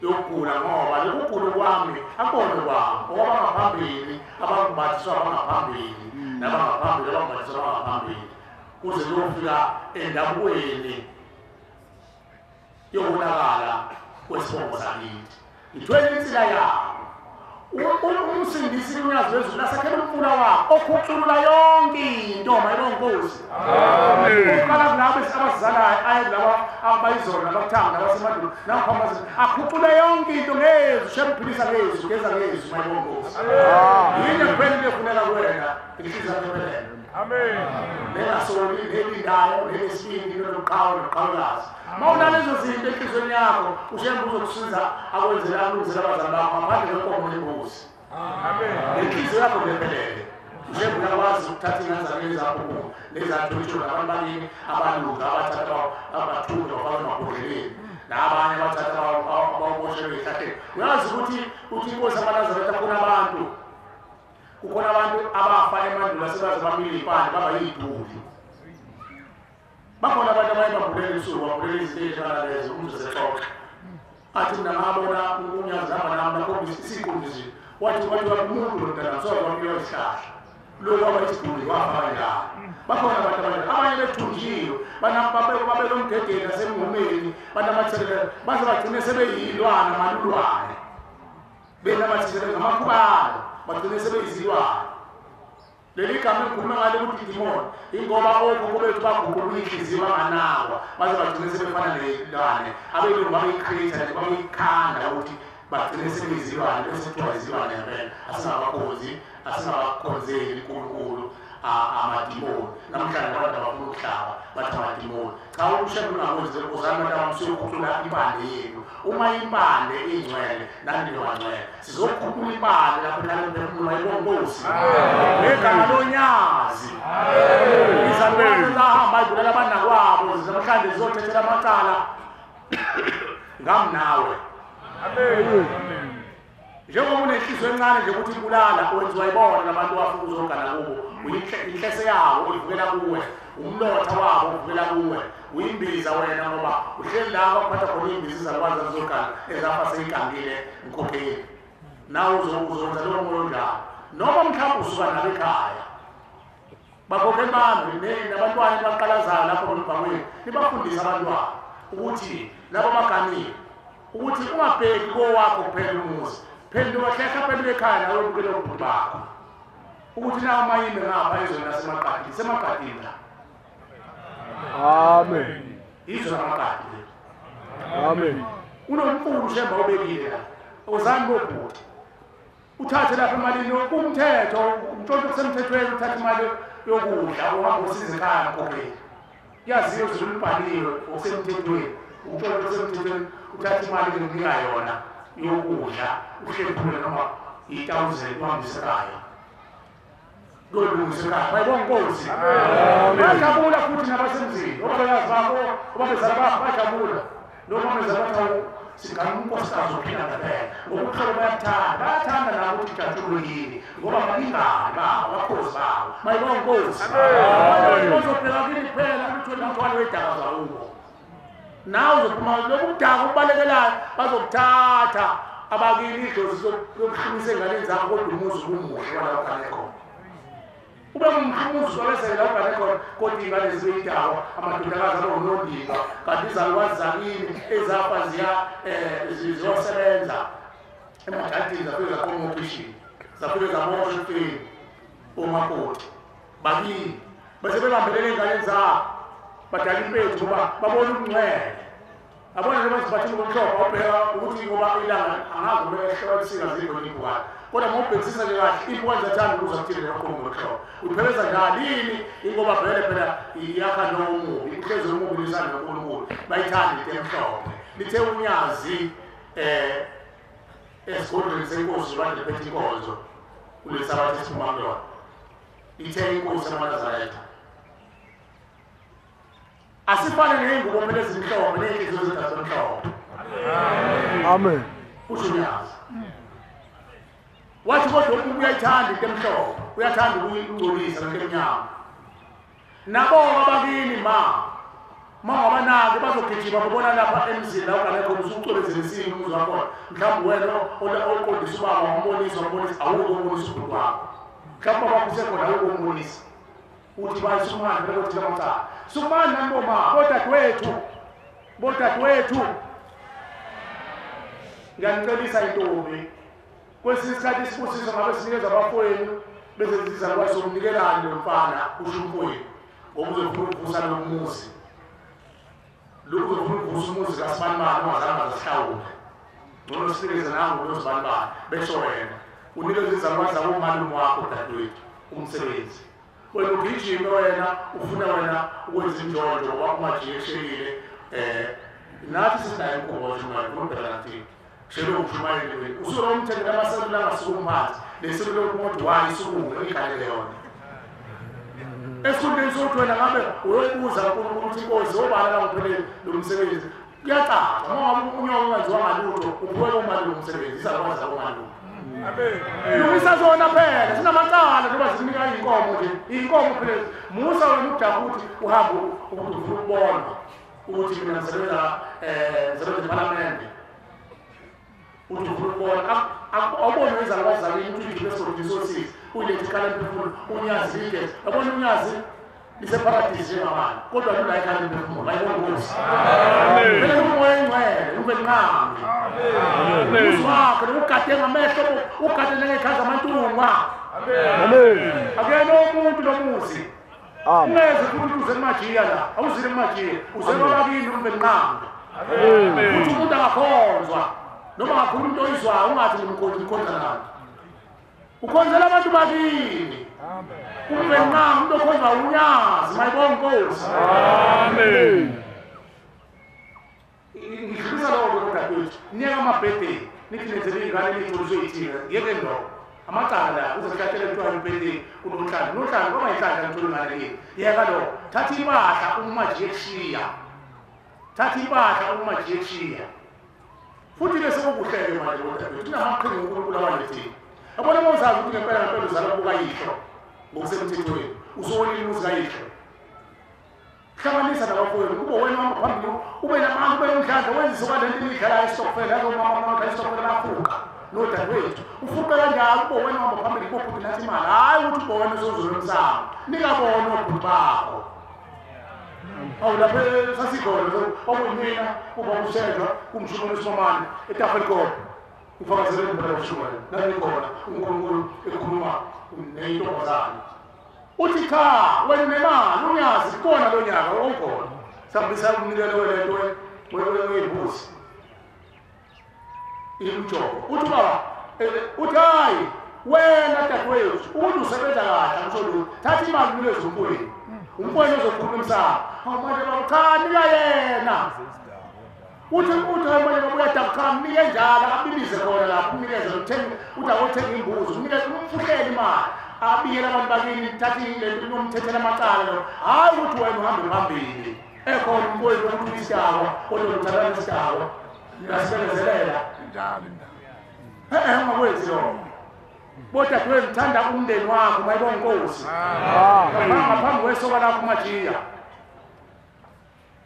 yokugula, ngoba lokugula kwami akubona kwami okwabangaphambili, abangibathiswa abangaphambili nabangaphambili abangibathiswa abangaphambili, kuze kuyofika endabukweni yokonakala kwesibongo sakithi. Ngithwele insila yabo. Umsindisi uNyazi lwezulu lasakhela umfula wakho okhuculula yonke into, mayibonga Nkosi. Uqala kulabo abasizalayo aye kulaba abayizolo nabakuthanga nabasemandulo nabaphambili, akhucule yonke into ngezwi, shemphilisa ngezwi, geza ngezwi, mayibonga Nkosi. Yini kuphela into efuneka kuwena? Inhliziyo yakho ephelele. Nengasoli, nelindayo, nenesibindi, nonoqhawe, noqhawekazi. Uma unalezo zinto enhliziyweni yakho, uShembe uzokusiza akwenzele alungisele abazali bakho ngaphandle kwenkomo nembuzi. Nenhliziyo yakho ngephelele. UShembe uyakwazi ukuthatha iy'ngane zakho zakho nezathu nabantu bakini abalunga abathatha abathunjwa bafakwe emabhodleleni nabanye abathatha abawuboshelwe ey'hlahleni. Uyazi ukuthi uthi inkosi yamaNazaretha kukhona abantu, kukhona abantu abafa emandulo asebaze bamile iy'mpande baba yiy'duli. Bakhona abantu abaye babulela usuku, babulela izinto ey'fana nalezo, umzwe sexoxa. Athi mina ngabona uNyazi hamba nami nakhombisa isiqumbi nje. Wathi umuntu lo mntana soke wambiwa isihlahla. Lokhu waba isiguli wafa kanjani. Bakhona abantu abanye abanye bethunjiwe, babeke emgedeni nasemngomeni, banamathelele baze bagcine sebeyilwana malulwane. Benamathelele ngamakhubalo, bagcine sebeyizilwane. Leli gama engikhuluma ngalo ukuthi idimoni, ingoba okhokho bethu baguqula inhliziyo banganakwa, baze bagcine sebefana nelwane. Abelungu babeyi-create babeyikhanda ukuthi bagcine sebeyizilwane, bese kuthiwa izilwane ngempela. Asingabakhonzi, asingabakhonzeli uNkulunkulu amadimoni. Namhlanje abantu abafuna ukuhlaba bathi amadimoni. Cha, uShembe ungakwenzi uzame abantu abamsuyokhucula impande yenu. Uma impande ingcwele nani niyobangcwele. Sizokhuphula impande lapho nalo mphefumulo, mayibonga Nkosi. Ngegama loNyazi. Izalukwazi zahamba zibulala abanakwabo, namhlanje zizothethela amacala ngami nawe. Njengoba unenhliziyo encane nje ukuthi ibulala, wenziwa ibona labantu wafika uzogana kubo, inhlese yabo ulivukela kuwe, umlotha wabo uvukela kuwe, uyimbiza wena ngoba uhleli la kwaphatha khona iy'mbiza izalukwazi zazogana ezafa seyigangile mkhokheli. Nawe uzokwenza lowo moya onjalo. Noma mhlawumbe usuka nabo ekhaya. Bakhokheli bami nabantwana abaqalazayo lapho emgwaqweni, nibafundise abantwana ukuthi labo baganile, ukuthi ungabheki kowakho kuphela umuzi. Phenduka hlehla phenduka ekhaya nawe ubukele ubhuti bakho. Ukuthi nawe mayime ngapha ezweni lasemaqadini, semaqadini la. Amen. Izwe lamaqadi leli. Amen. Unomfulu uShembe obekile la. Uzani bobhuti. Uthathe lapha emalini umthetho, umtshontsho kusemthethweni, uthathe imali yokudla uhamba usize ekhaya mkhokheli. Kuyaziwa izulu libhaliwe okusemthethweni. Umtshontsho kusemthethweni, uthathe imali engikunika yona yokudla uhlephule noma i-1000 uhambise ekhaya. Kuyolungisa ekhaya. Mayibonga Nkosi. Bajabula futhi nabasemzini. Obabekazi bakho, obabezala bakho bajabula. Noma bezala bathi sigama unkosikazi ophila ngempela. Ngoba ubuhlobo bayakuthanda, bayathanda nabo ukuthi ujatshulwe yini, ngoba balingani babo, abakhozi babo. Mayibonga Nkosi. Uzobheka kini kuphela uthole umthwalo wedaka zakubo. Nawe uzophuma lokhu kudaka okubalekelayo, bazokuthatha abakini idlozi lokuhlumisa ey'nganeni zakho, kodwa umuzi ubumuhle wala ugane khona. Ube ngumhlumuzi wabesele la ugane khona, kodwa iy'ngane zibeyidakwa, amadodakazi abe ngonondindwa, kanti izalukwazi zakini ezafa ziya ziyosebenza emajadini, zafike zaphuma okhishini, zafike zaboshwa ekufeni omakoti bakini, bese bebambelele ey'nganeni zabo, badala impethu ngoba babona ubungcwele. Abona nje bathi ngomhlophe obheka ukuthi ngoba ilanga angazi uma ehlola ebusika zikhona impukane. Kodwa uma ubhekisisa nje kahle impukane ziyathanda ukuza kuthile lokho ngomhlophe. Uphebeza njani yini ingoba vele phela iyakha nomubi, inhliziyo yomubi lisana noNkulunkulu. Bayithanda into emhlophe. Lithe unyazi esigodlweni senkosi bade phethe inkonzo kulesabatha esiphuma kuyona. Ithe inkosi yamaNazaretha. Asifane ney'ngubo phela ezimhlophe ney'nhliziyo zethu ezimhlophe. Amen. Usho unyazi. Wathi kodwa umuntu uyayithanda into emhlophe, uyathanda ukuyingcolisa into emnyama. Nabo abakini ma ngabanaki bazogijima babona lapha emzini la ugane khona usucwebezele isimo umuzi wakhona. Mhlawumbe wena oqondisa ubaba wambonisa awukho umbonisa ubhuti wakho. Mhlawumbe ubaba usekhona awukho umbonisa. Uthi bayisumani phela kothile amacala. Sumani nani boma, bodadewethu. Bodadewethu. Ngiyanicebisa intombi. Kwesinye isikhathi isibusiso ngabe sinikeza abafowenu bese zizalukwazi somnikelani lo mfana kusho umfowenu ngoba uzofuna ukuvusa lo muzi. Lokhu uzofuna ukuvusa umuzi kaSibanibani ongazange azihlawule. Ngcono sinikeze nangu lo Sibanibani besho wena. Unikeze izalukwazi zakomalume wakho dadewethu umsebenzi. Wena ugijime wena ufuna wena ukwenza injonjo ngoba ungajiyeshelile nathi sinayo inkubo yoshumayela ngobheka nathi shelo ushumayele wena usuke umthengela amaselula angasukumi phansi leselula umuntu wayo isukume igalele yona esikhundleni sokuthi wena ngabe uyobuza uNkulunkulu ukuthi inkosi obani la ngiphelele lo msebenzi kuyacaca uma ngabe unyoko ungenziwa ngalutho uphiwe komalume umsebenzi izalukwazi zakomalume. Lungisa zona phela sinamacala njengoba zinika inkomo nje inkomo phela musa wena ujaha ukuthi uhambe ukuthi ufuna ukubona ukuthi mina ngisebenza ngisebenza ePhalamende uthi ufuna ukubona awubone izalukwazi zakini ukuthi ujule esigodini sosizi uyilethe ikhala emphefumulo unyazi ligeze yabona unyazi liseparadisi njengamanje kodwa lula ikhala emphefumulo ayibona inkosi phela umoya engcwele ube nqambi umuzi wakho ugade ngamehlo ugade njengekhaza amantungwa. Akuyena umuntu lo muzi ungeze futhi uze kumajiya la awuzile kumajiya uze kwabakini ube nqambi futhi umuntu akakhonzwa noma ngakhuluma into oyizwayo ungathi ngimkhonza nani ukhonzela abantu bakini ube nqambi umuntu okhonzwa unyazi mayibonga inkosi. Amen. Ngidlulisa lokho kodadewethu niyeka amabhedeni nithi nenzele iy'ngane niyitholiswe yithina yeke lokho amacala la uze sihlatshele kuthiwa ibhedeni unonhlanhla unonhlanhla ngoba yinhlanhla ngithola ingane kini yeka lokho thatha impahla uma nje kushiya thatha impahla uma nje kushiya futhi ke sekukuhle-ke manje kodadewethu kunamaqhinga uNkulunkulu awalethile yabona uma uzazi ukuthi ngempela ngempela uzala kukayihlo ngokusemthethweni usuwonile umuzi kayihlo hlanganisa nabafowenu kube wena uhamba phambili ube namandla ube nomdlandla wenzise kwale nto imidlalayo isitokfela yazomama amandla isitokfela bafuqa nodadewethu ufuqe kanjalo kube wena uhamba phambili kubobhuti nathi imali hhayi ukuthi ube wena usozula umsamo ningaboni obhuti bakho. Awu lapha sasikhona okuyimina ubaba uShenjwa kumshumane uSomane eTafelikop ufakazele impela ushumayela nanikhona uNkulunkulu ekhuluma neyintombazane uthi cha wena nemali unyazi kona lo nyaka okhona sihambisa umnikelo welento weyimbuzi imjovo uthi baba uthi hayi wena dadewethu ukuthi usebenza kahle angisho lutho thatha imali unikeze umfowenu umfowenu ozokhuluma emsamo manje baba cha nika yena uthi uthi manje baba uyadabuka cha mnike njalo abibize khona lapho umnikeze uthenga uthi awothenga imbuzi umnikeze umfuhlele imali abiyela abantu bakini thatha lento nomthethela amacala lo hayi ukuthi wena uhambe phambili ekhona umfowenu ukuthi uyishawa kodwa uthatha ishawa uyasibekezelela njalo indaba ungakwenzi lokho bodadewethu thanda umndeni wakho mayibonga inkosi ngaphambi kwesoka lakho majiya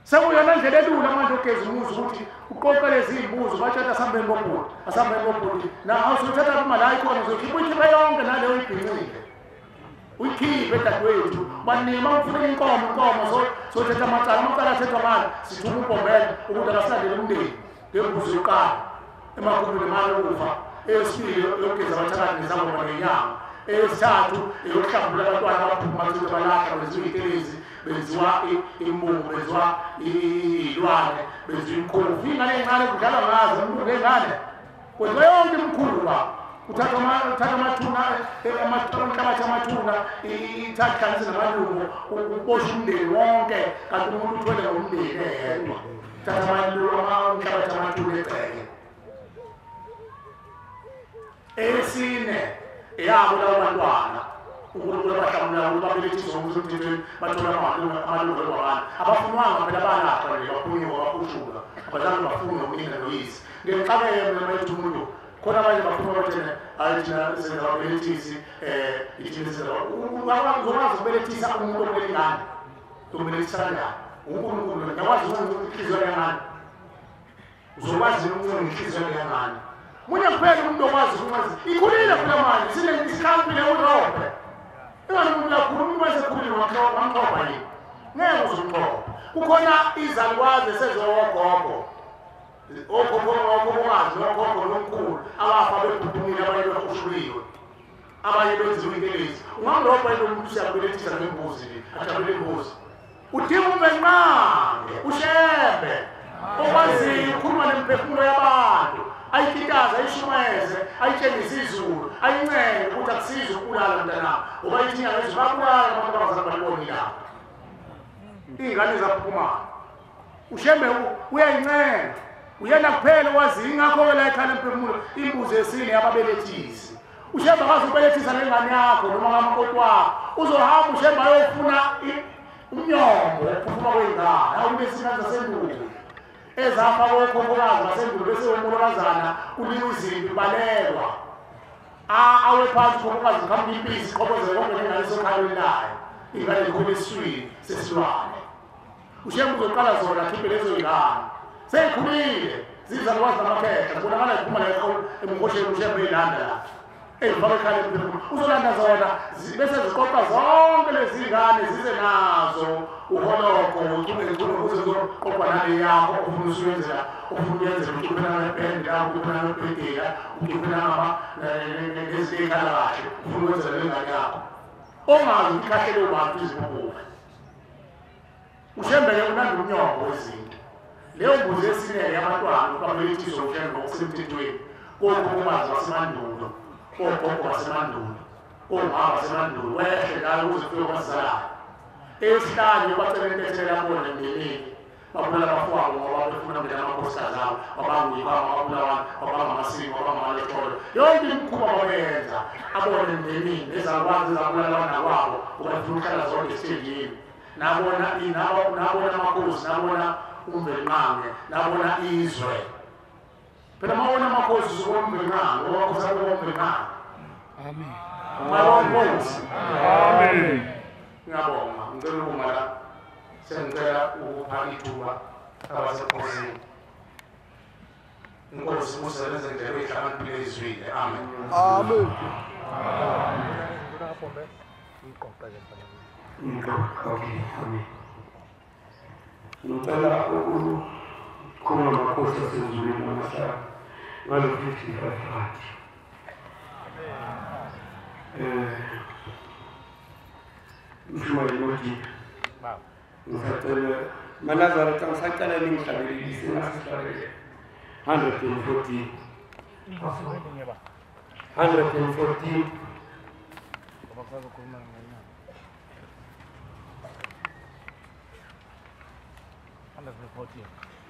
sekuyona ndlela elula manje ogeza umuzi ukuthi uqoqele izimbuzi bathatha asambeni bobhuti asambeni bobhuti na awusuthatha imali hayi khona uzokhipha uyikhiphe yonke naleyo uyibhincile uyikhiphe dadewethu banike uma ufuna inkomo sothetha amacala amacala athethwa ngani sithuma uBhombela ukuthi akasilandele umndeni ngembuzi yokuqala emakhulwini emali yokufa eyesibili yokugeza abathakathi nezangoma ngenyanga eyesithathu eyokuhlambulula abantwana abaphuma bachitha balahla benziwa iy'telezi Benziwa imbungu, benziwa ilwane, benziwa imkhufu. Ingane encane kudlalwa ngazo, imbungu encane. Kwenziwa yonke imikhuba. Uthatha amathuna, amahlabathi amathuna, ithatha namalungu, uboshwe umndeni wonke, kanti umuntu uthwele ngomndeni eyedwa. Thatha amalungu, amahlabathi amathuna egceke. Esine eyabo labo bantwana uNkulunkulu abahlamula babelethiswa ngokusemthethweni bathola amalungelo abantu abafunwanga phela balapha nje baphunyuka baphushulwa abazange bafunwe unina noyise. Ngiyexakeke mina mayethi umuntu khona abanye baphuma bathene hayi thina senza ababelethisi ithina senza uzokwazi ukubelethisa umuntu okulengane ukubelethisa kanjani uNkulunkulu ngiyakwazi ukuncenga inhliziyo yengane uzokwazi ukuncenga inhliziyo yengane. Munye kuphela umuntu okwazi ukuncenga ikhulile phela manje sinesikhampile uRobe ingane umuntu uyakhula umuntu wayesekhulile wamxoba yini ngeke uzumxoba. Kukhona izalukwazi esezogogo okhokhokazi nokhokho nomkhulu abafa bebhudumile abanye behushuliwe abanye benziwe intelezi. Ungamrobha yini umuntu usiyakubelethisa ngembuzi le ajabule imbuzi udinga umvenqange uShembe okwaziyo ukukhuluma nemiphefumulo yabantu ayikitaze ayishumayeze ayitshengise izulu ayincenge ukuthi akusizi ukubulala mntanami ngoba ithi inyanga izulu babulala abantu abazali baliboni lapho iy'ngane zaphuphumana. uShembe uyayincenga uyena kuphela wazi ingakho-ke la ekhala emphefumulo imbuzi yesine yababelethisi. uShembe akazi ukubelethisa nengane yakho noma ngamakoti wakho uzohamba uShembe ayofuna umnyombo wokuphuphuma kwey'ngane awubesingathi zasendulo ezafa kokhokhokazi basendulo bese umolokazana uliwa izimpi balekwa awe phansi ukhokhokazi ngiqhamuka impisi iqhobozele konke nengane esokhalweni layo ingane zikhula esiswini sesilwane. uShembe uzoqala zona akhiphe lezo y'ngane seyikhulile zizalukwazi namakhehla zibonakala ziphuma la emhosheni uShembe eyilanda la eyifaka ekhala emphefumulo uzolanda zona bese ziqoqa zonke lezi ngane zize nazo uhologo ucunge ukuze zizoqoqwa nale yakho ofuna usuyenzela ofuna uyenzela ucuphela ngebhende yakho ucuphela ngebhedela ucuphela ngezinto ey'khala kahle ufuna ukwenzela le ngane yakho ongazi ukuthi kahlele ubantu izibubuke. uShembe-ke unanda umnyombo wezinto. Leyo mbuzi yesineke yabantwana babelethiswa uShembe ngokusemthethweni kokhokhokazi basemandulo ogogo basemandulo omama basemandulo wehle njalo ukuze kufike kwasizalayo. Esihlanu bacela intethelo yabona emndenini babulala abafowabo ngoba befuna mina amakhosikazi abo babanga babulawana babanga amasiko babanga amalotsholo yonke imikhuba babenza abone emndenini ezalukwazi ezabulala abanakwabo ngoba befuna ukuhlala zonke esithenjini. Nabona amakhosi nabona umvelinqange nabona izwe phela mawona amakhosi uzobona umvelinqange ngoba amakhosi abona umvelinqange. Amen. Amen. Amen. Ngiyabonga ngicela ukuma la sengicela ukupha ithuba abasekhosini. Inkosi usebenze ngendlela ehlakaniphile ezwile. Amen. Amen. Okay, amen. Ngicela ukukhuluma namakhosi asezulwini namhlanje ngalo 55 rand. Mshumayeli Modiya. Ngisacela Manazaretha ngisacela ningihlabelelise ngasihlabelele 114 114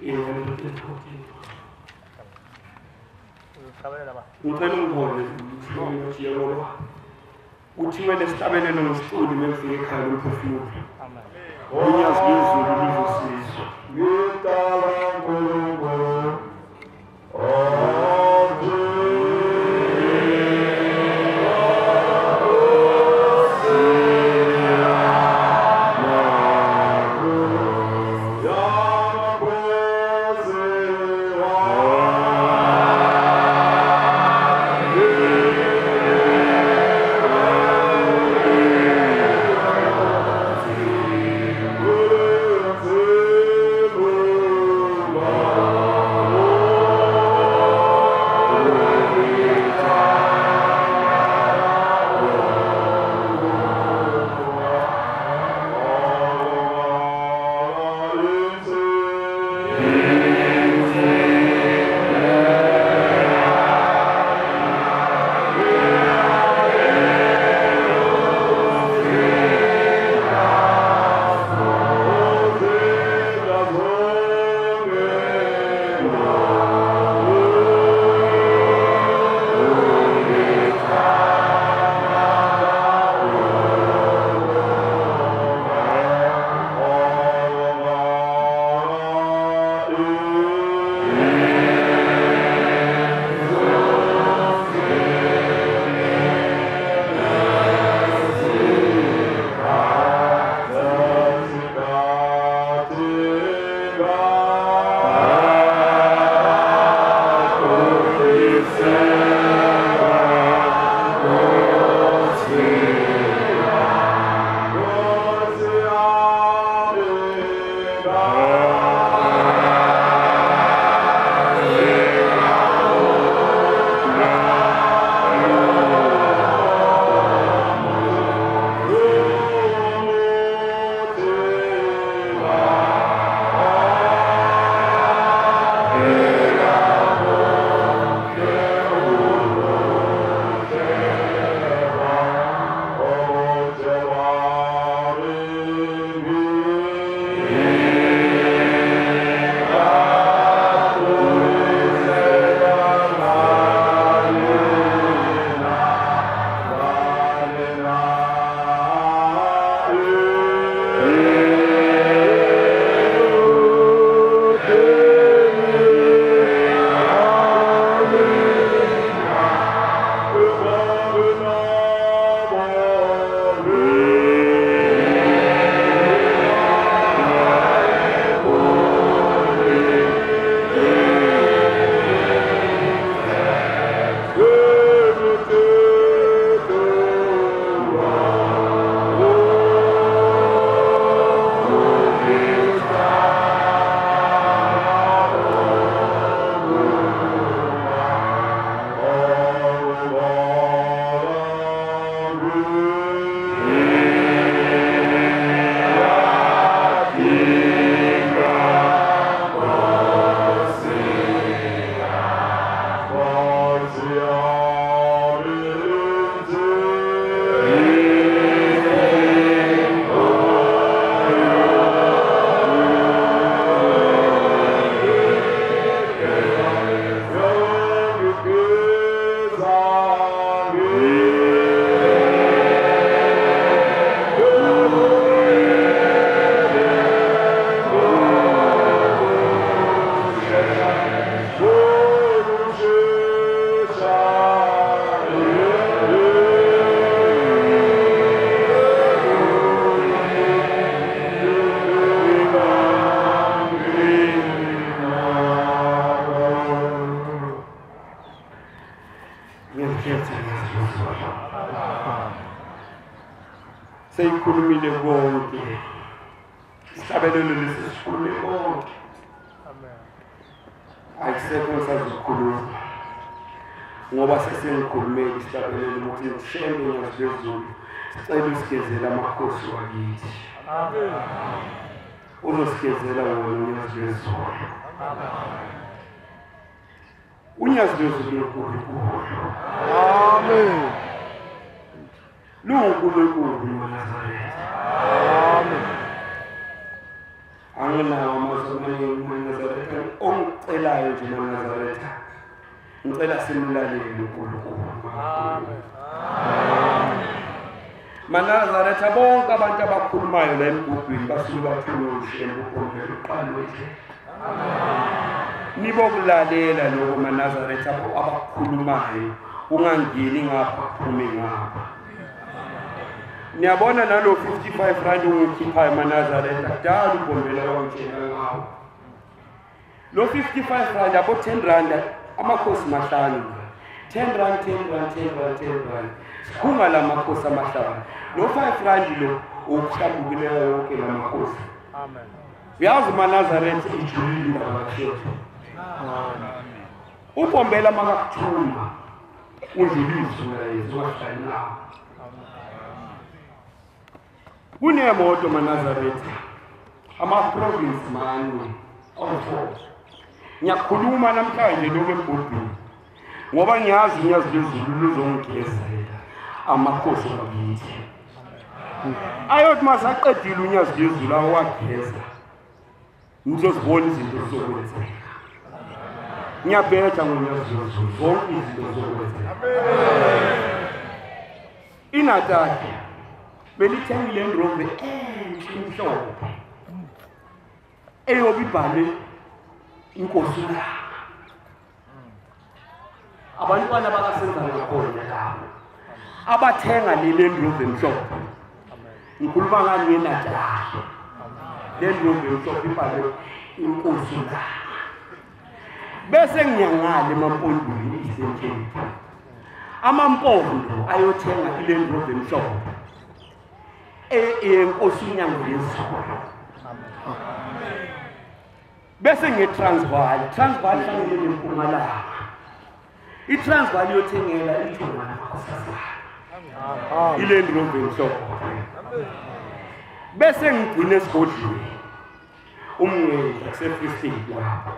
Yeah, 114. Ngicela ungibone Mshumayeli ngoba kuthiwe lesihlabelelo ngesiculi mekufika ekhaya lomphefumulo. Unyazi lwezulu luzosizwa. Ngicela uNkulunkulu Seyikhulumile konke. Isihlabelelo lesi sikhulume konke. Amen. Akusekho ngisazokhuluma. Ngoba sesengikhulumile isihlabelelo ukuthi ngishembe Nyazi lwezulu. Sicela usigezele amakhosi wakithi. Amen. Uzosigezela wona uNyazi lwezulu. Amen. UNyazi lwezulu luNkulunkulu. Amen. LuNkulunkulu maNazaretha. Amen. Anginawo amazwi amaningi maNazaretha, ongicelayo nje maNazaretha. Ngicela simlalele uNkulunkulu. Amen. Amen. MaNazaretha bonke abantu abakhulumayo la emgubhini basuke bathunywe uShembe uBhombela uqalwe nje. Nibokulalela lokho maNazaretha abakhulumayo, ungangeni ngapha kuphume ngapha. Niyabona nalo 55 rand ongikhiphayo maNazaretha, kudala uBhombela wangitshela ngawo. Lo 55 rand abo 10 rand amakhosi mahlanu. 10 rand 10 rand 10 rand 10 rand. Sikhunga la makhosi amahlanu. Lo 5 rand lo ukuhlambukileyo yonke la makhosi. Amen. Uyazi maNazaretha ijulile indaba kaShembe. Amen. uBhombela makakuthuma udlulise umlayezo wahlali nawo. Kunemoto maNazaretha ama-province mane awu-4. Ngiyakhuluma namhlanje lokhu embhodweni ngoba ngiyazi uNyazi lwezulu luzongigezela amakhosi wakithi. Ayothi masaqedile uNyazi lwezulu awageza, ngizozibona izinto zizokwenzeka. Ngiyabetha ngoNyazi lwezulu zonke izinto zizokwenzeka. INatali belithenga i-Land Rover enhle emhlophe eyobe ibhalwe inkosi uLanga. Abantwana bakasenza ngakhona lapho abathenga le Land Rover emhlophe. Ngikhuluma ngani ngeNatali? Land Rover emhlophe ibhalwe inkosi uLanga. Bese ngiyangale emaMpondweni i-Eastern Cape. AmaMpondo ayothenga i-Land Rover emhlophe eyenkosi uNyangezulu. Bese nge-Transvaal, Transvaal ihlangene neMpumalanga. I-Transvaal iyothengela ithunga lamakhosazana i-Land Rover emhlophe. Bese ngigcina esigodlweni umngeza kuse-Free State lapho.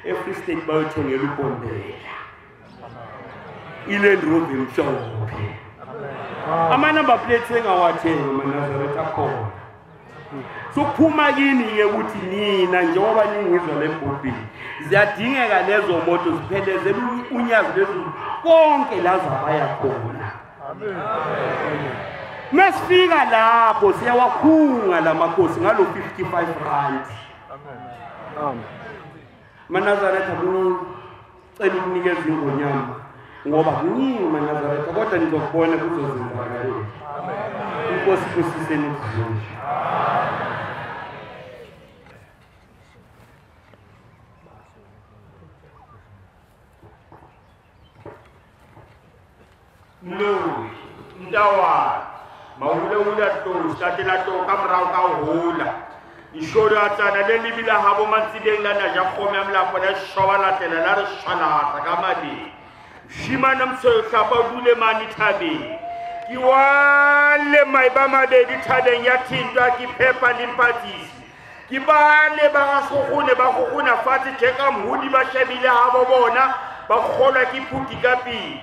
E-Free State bayothengela uBhombela i-Land Rover emhlophe. Ama-number plates engawathenga maNazaretha akhona. Sokuphuma kini-ke ukuthi nina njengoba ningizwa le mbhobhini, ziyadingeka lezo moto ziphelezele uNyazi lwezulu konke la zabaya khona. Mesifika lapho siyawakhunga la makhosi ngalo 55 rand. MaNazaretha kucela ukunikeza ingonyama ngoba kuningi maNazaretha, kodwa nizokubona kuzozenzakalela. Inkosi ibusiseni izulu. Mloyi, ntawana, mawulewula tlou, statela tlou ka morao ka ho hola. Ishoro ya tsana le lebile habo Mantsileng la naja kgomo ya molapo la shoba latela la re shwalatla ka mabedi. Shimane motshweu hlapa o dule mane thabeng. Ke wale maeba mabedi thabeng ya Thintwa ke phepa le Mpatsisi. Ke bale ba ga Sekgone ba kgokgona fatshe tje ka mhudi ba shebile habo bona ba kgolwa ke phuti ka pele.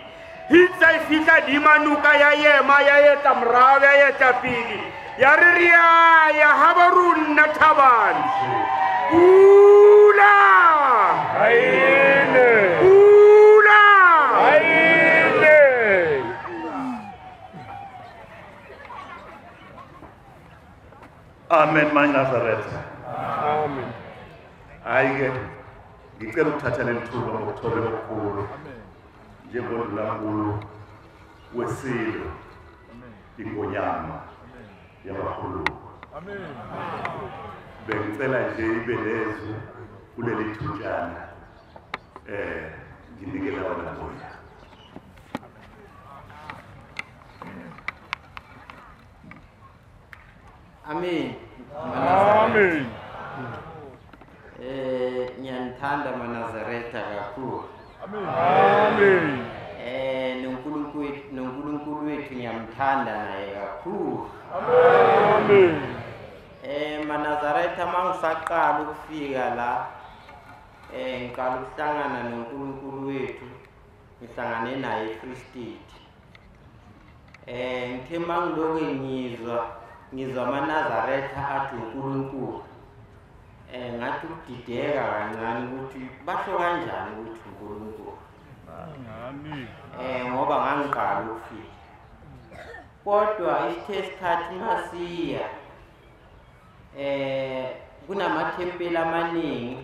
Hitsa e fihla dimanuka ya yema ya etla morao ya etla pele. Ya re re ya habo rona Thabane. Pula! Aine! Pula! Aine! Amen maNazaretha. Amen. Hayi-ke ngicela ukuthatha leli thuba ngokuthobeka okukhulu njengondunankulu wesilo ingonyama yabakhuluma. Bengicela nje ibe lezwi kuleli thutshana nginikela wena Moya. Amen. Amen. Ngiyanithanda maNazaretha kakhulu. Amen. Amen. noNkulunkulu wethu ngiyamthanda naye kakhulu. Amen. MaNazaretha mangisaqala ukufika la ngiqala ukuhlangana noNkulunkulu wethu, ngihlangane naye eFree State. Ngithe mangiloke ngizwa amaNazaretha athi uNkulunkulu. Ngathi ukudideka kancane ukuthi basho kanjani ukuthi uNkulunkulu. Amen. Ngoba ngangiqala ukufika. Kodwa isithe isikhathi masiya kunamathempeli amaningi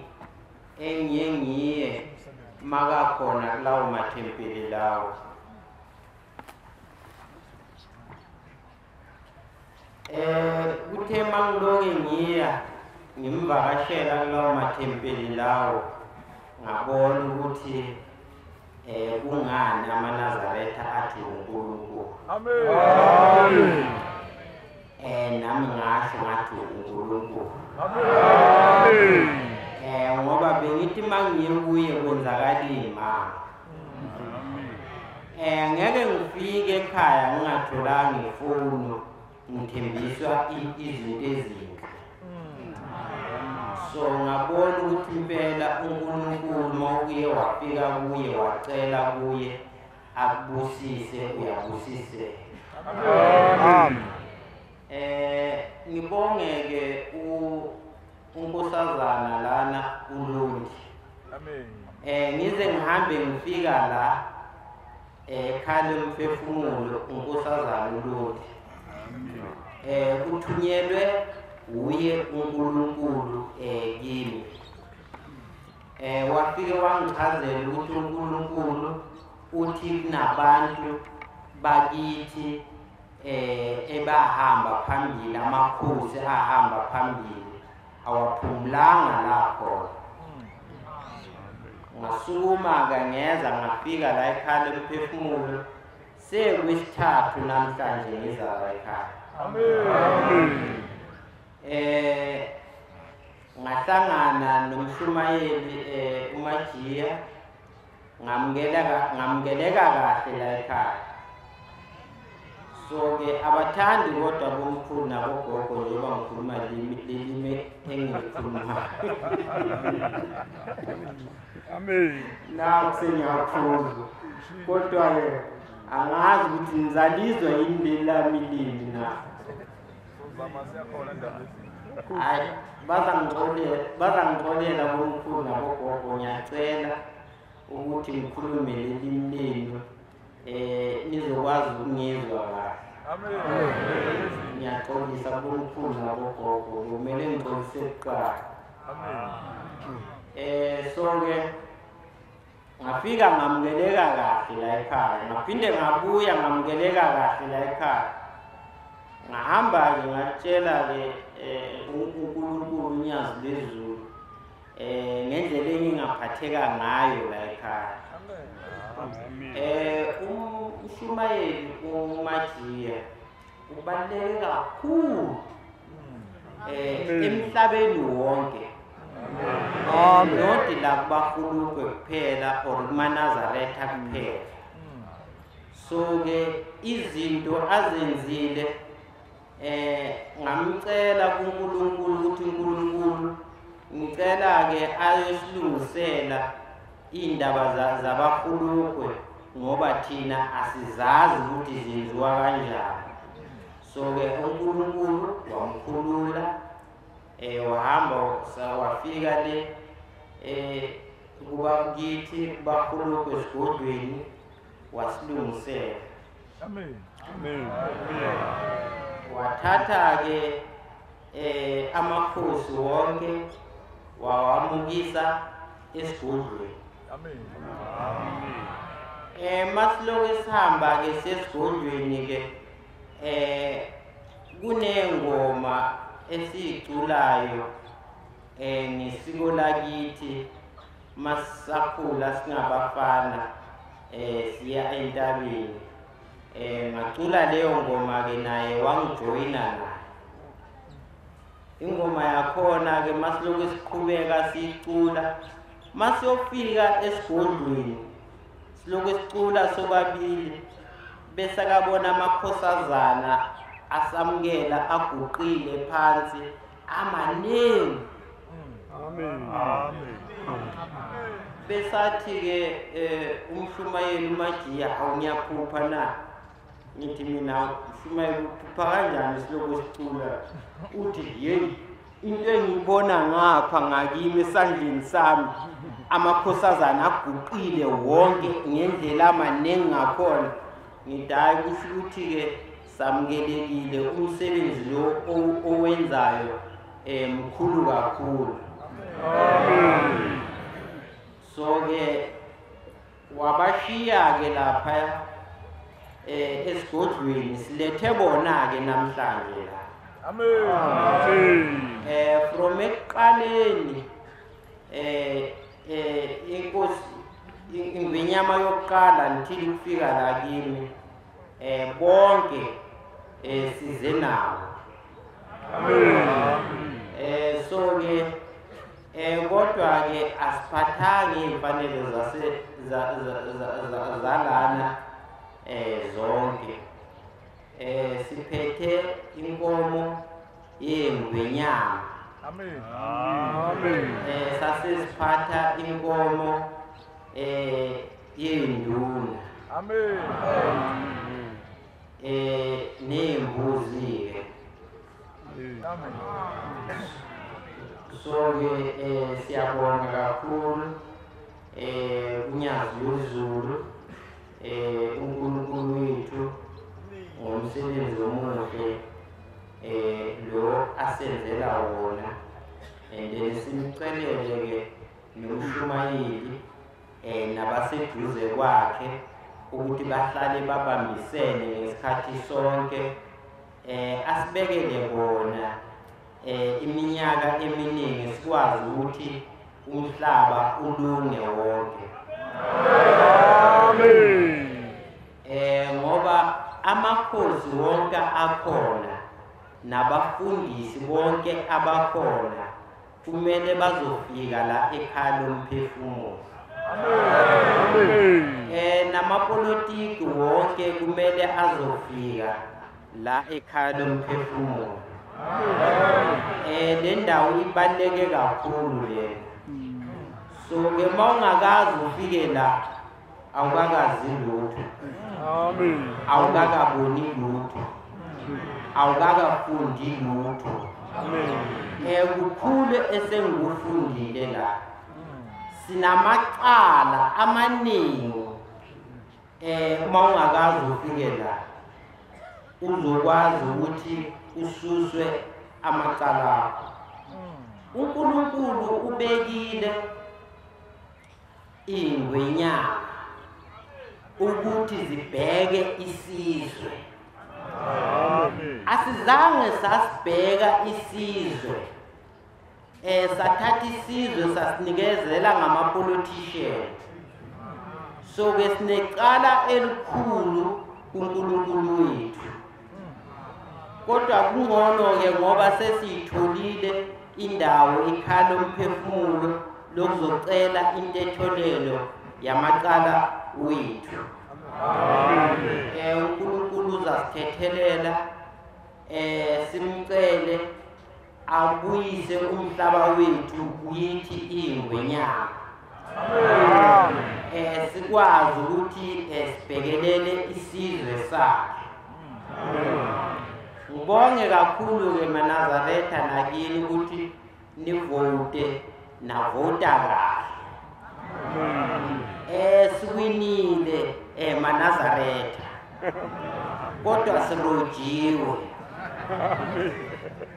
engiye ngiye makakhona kulawo mathempeli lawo. Kuthe mangiloke ngiya ngimvakashela kulawo mathempeli lawo, ngabona ukuthi kungani amaNazaretha athi uNkulunkulu. Amen. Amen. Nami ngasho ngathi uNkulunkulu. Amen. Ngoba bengithi mangiye kuye kwenzakalini mama. Ngeke ngifike ekhaya ngingatholanga ifoni ngithembiswa izinto ezinhle. So ngabona ukuthi impela uNkulunkulu mawuye wafika kuye wacela kuye akubusise, uyabusiseka. Amen. Ngibonge ke unkosazana lana uLundi. Amen. Ngize ngihambe ngifika la ekhaya lomphefumulo unkosazana uLundi. Uthunyelwe uye uNkulunkulu kimi. Wafike wangichazela ukuthi uNkulunkulu uthi kunabantu bakithi ebahamba phambili, amakhosi ahamba phambili awaphumulanga lapho. Ngasukuma-ke ngeza ngafika la ekhaya lomphefumulo, sekwesithathu namhlanje ngiza la ekhaya. Amen. Ngahlangana nomshumayeli uMajiya, ngamukeleka kahle la ekhaya. So ke abathandi kodwa bomkhulu nabogogo njengoba ngikhuluma lelimi engilikhulumayo. Amen. Naku sengiyaphuzwa. Kodwa-ke angazi ukuthi ngizalizwa yini leli lami limi na. Hayi, bazangixolela bomkhulu nabogogo, ngiyacela ukuthi ngikhulume lelimi lenu nizokwazi ukungizwa kahle. Amen. Ngiyaxolisa bomkhulu nabogogo, kumele ngixolise kuqala. Amen. So-ke ngafika ngamukeleka kahle la ekhaya, ngaphinde ngabuya ngamukeleka kahle la ekhaya. Ngahamba-ke ngatshela-ke uNkulunkulu uNyazi lwezulu ngendlela engingaphatheka ngayo la ekhaya. Umshumayeli uMajiya ubaluleke kakhulu emhlabeni wonke. Not la kubaHulukwe kuphela or kumaNazaretha kuphela. So ke izinto azenzile ngamcela kuNkulunkulu ukuthi uNkulunkulu ngicela ke ayosilungisela indaba zabaHulukwe ngoba thina asizazi ukuthi zenziwa kanjani. So ke uNkulunkulu wamkhulula wahamba wafika le kuba kithi kubaHulukwe esigodlweni wasilungisela. Amen. Amen. Wathatha ke amakhosi wonke wawamukisa esigodlweni. Amen. Masiloke sihamba ke sesigodlweni ke kunengoma esiyiculayo ngesiko lakithi masisakhula singabafana siya entabeni. Ngacula leyo ngoma ke naye wangijoyina naye. Ingoma yakhona ke masiloku siqhubeka sicula, masiyofika esigodlweni siloku sicula sobabili, bese kabona amakhosazana asamukela aguqile phansi amaningi. Amen. Amen. Besathi ke umshumayeli uMajiya, awungiyaphupha na? Ngithi mina mshumayeli uphupha kanjani siloku sicula? Uthi yeyi, into engiyibona ngapha ngakimi esandleni sami amakhosazana aguqile wonke ngendlela amaningi ngakhona. Ngithi hhayi, kusho ukuthi-ke samukelekile umsebenzi lo owenzayo mkhulu kakhulu. So-ke wabashiya-ke lapha esigodlweni, silethe bona-ke namhlanje la. Amen. From ekuqaleni inkosi ingwenyama yokuqala until kufika la kimi, bonke size nabo. Amen. So ke kodwa ke asiphathanga imfanelo zalana zonke. Siphethe inkomo yengwenyama. Amen. Amen. Sasesiphatha inkomo yenduna. Amen. Nembuzi ke. Amen. So ke siyabonga kakhulu uNyazi lwezulu, uNkulunkulu wethu ngomsebenzi omuhle lo asenzela wona. And then simcelele ke nomshumayeli nabaseduze kwakhe ukuthi bahlale babambisene ngesikhathi sonke, asibekele bona iminyaka eminingi sikwazi ukuthi umhlaba ulunge wonke. Amen. Ngoba amakhosi wonke akhona nabafundisi bonke abakhona kumele bazofika la ekhaya lomphefumulo. Amen. Namapolitiki wonke kumele azofika la ekhaya lomphefumulo. Le ndawo ibaluleke kakhulu le. So ke mawungakazi ufike la awukakazi lutho. Amen. Awukakaboni lutho. Awukakafundi lutho. Amen. Kukhulu esengikufundile la. Sinamacala amaningi mawungakazi ufike la uzokwazi ukuthi ususwe amacala akho. uNkulunkulu ubekile ingwenyama ukuthi zibheke isizwe. Amen. Asizange sasibheka isizwe. Sathatha isizwe sasinikezela ngama-politician. So ke sinecala elikhulu kuNkulunkulu wethu. Kodwa kungcono ke ngoba sesiyitholile indawo ikhaya lomphefumulo lokuzocela intethelelo yamacala wethu. Amen. uNkulunkulu uzasithethelela, simcele abuyise umhlaba wethu kuyithi ingwenyama. Amen. Sikwazi ukuthi sibhekelele isizwe sakhe. Ngibonge kakhulu ke maNazaretha nakini ukuthi nivote navota kahle. Siwinile maNazaretha, kodwa sirojiwe.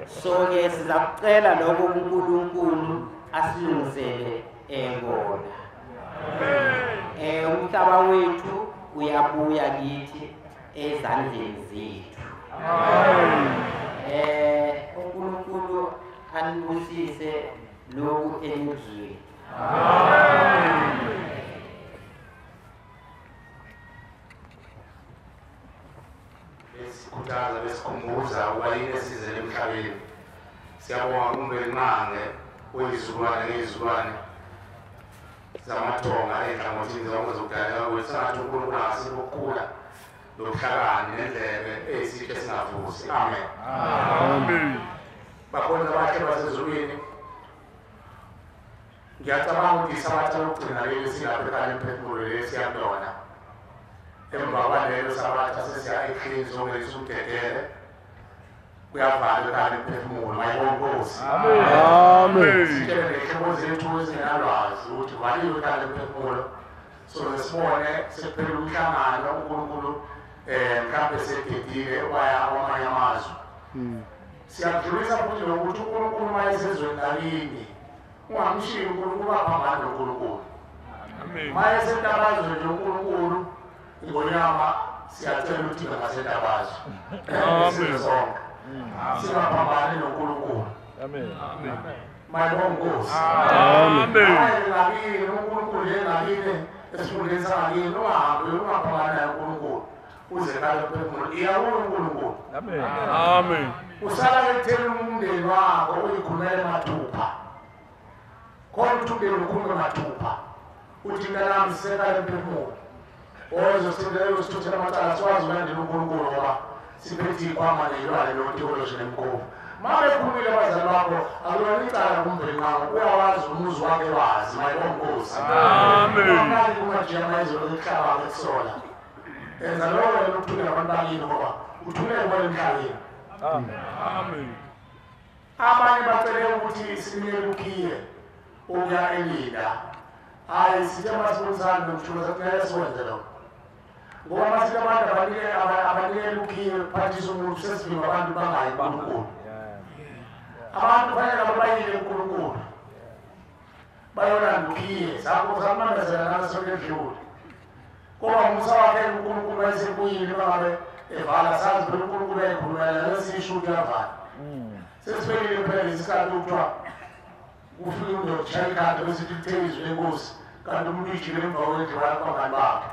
So ke sizakucela lokho kuNkulunkulu asilungisele kona. Umhlaba wethu uyabuya kithi ezandleni zethu. uNkulunkulu anibusise lokhu enikuzwile. Amen. Besikhuthaza besikhumbuza ukuba yini esizele emhlabeni. Siyabonga kuMvelinqangi wezizukulwane ngezizukulwane zamathonga ey'nhlangothini zonke zokudaleka kwethu. Sengathi uNkulunkulu angasipha ukukhula nobuhlakani nendlebe eyisitsha esingavuzi. Amen. Amen. Bakhona abahle basezulwini. Ngiyacabanga ukuthi isabatha lokugcina leli silapha ekhaya lemphefumulo leli siyakuyona. Emva kwalelo sabatha sesiya ekhini zonke umdedele. Kuyavalwa ekhaya lemphefumulo. Mayibonge Nkosi. Amen. Sitshele ney'hlobo zethu ezingenalwazi ukuthi valiwe ekhaya lemphefumulo. So sibone sekuphela umhlangano uNkulunkulu mhlawumbe sededile waya kwamanye amazwe. Siyakudlulisa futhi nokuthi uNkulunkulu uma esezweni lakini ungamshiyi uNkulunkulu aphambane noNkulunkulu. Uma esentabazwe nje uNkulunkulu ingonyama siyacela ukuthi ibe ngasentabazwe. Amen. Sonke singaphambani noNkulunkulu. Amen. Mayibonge Nkosi. Amen. Ngakini uNkulunkulu njengakini esifundeni sangakini ungahambi ungaphambani naye uNkulunkulu. Uze kale phefumulo iya kuNkulunkulu. Amen. Amen. Usala ekutheni umndeni wakho uyikhulumele mathupha. Khona ukuthi umndeni ukhulume mathupha. Uthi mntanami sisekale mphefumulo. Ozosithuthela amacala sikwazi ukulandela uNkulunkulu ngoba siphethe iy'khwama ney'lwane notikoloshi nemkhovu. Ma bekhulumile abazali bakho akulona icala kuMvelinqangi, uyawazi umuzi wakhe wazi. Mayibonge Nkosi. Amen. Ungayi kumajiyama izolo ekuhlaba ekusola. Enza lokho wena ukuthumela abantu bakini ngoba uthumele bona emhlabeni. Amen. Amen. Abanye bacele ukuthi sinikele ukhiye ukuya eLinda. Hayi sithe masibonisane nomshulo sathi ngeke sikwenze lokho. Ngoba masithi abantu abanikele ukhiye phathisa umuntu sesivimba abantu bangayi kuNkulunkulu. Abantu kufanele ababayile kuNkulunkulu. Bayolanda ukhiye. Sakho samamezela nasonke edlule. Ngoba umusa wakhe uNkulunkulu wayesebuyile bangabe evala sazi phela uNkulunkulu uyayikhulumela lesisho ukuthi uyavala. Sesibekile phela isikhathi okuthiwa kufika indoda ishaya ikhanda bese ithi lithe izwi lenkosi kanti umuntu uyijikele emva kwendlu waya kubangani bakhe.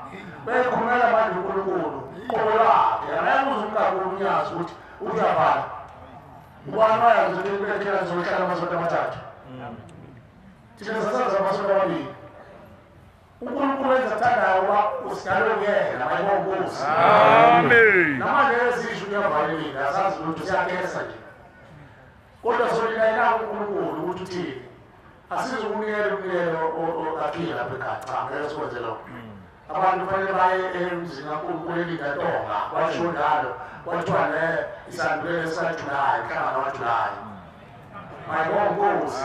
Uyayikhulumela manje uNkulunkulu qobo lwakhe angeke uze umkakhulu unyazi ukuthi uyavala. Ubani wayazi ukuthi ekhela nizohlala amasonto amathathu. Thina sasazi amasonto amabili. uNkulunkulu wenza kuthandayo uba usidalwe kuyena. Mayibonge Nkosi. Amen. Namanje esisho uyavalelile asazi ukuthi siyakesa nje. Kodwa solinda yena uNkulunkulu ukuthi uthini. Asizukunikela umnikelo akhile lapha ekhaya. Cha, ngeke sikwenze lokho. Abantu kufanele baye emzini kaNkulunkulu eLinda Tonga. Kwasho njalo. Kwathiwa ne isandulelo sikaJulayi, umhlangano kaJulayi. Mayibonge Nkosi.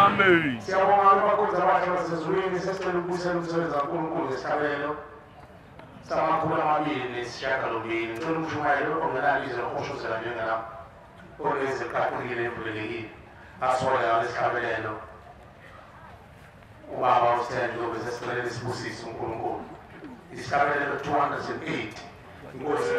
Amen. Siyabonga abakhonzi abahle basezulwini. Sesicela ukubuyisela umsebenzi kaNkulunkulu ngesihlabelo sama-208. Ngicela umshumayeli ongenalizwe ohoshozela njengalapho oneziqaqekile evulelekile asole ngalesihlabelelo. Ubaba uSithende uyobe sesicelele isibusise uNkulunkulu. Isihlabelelo 208. Inkosi.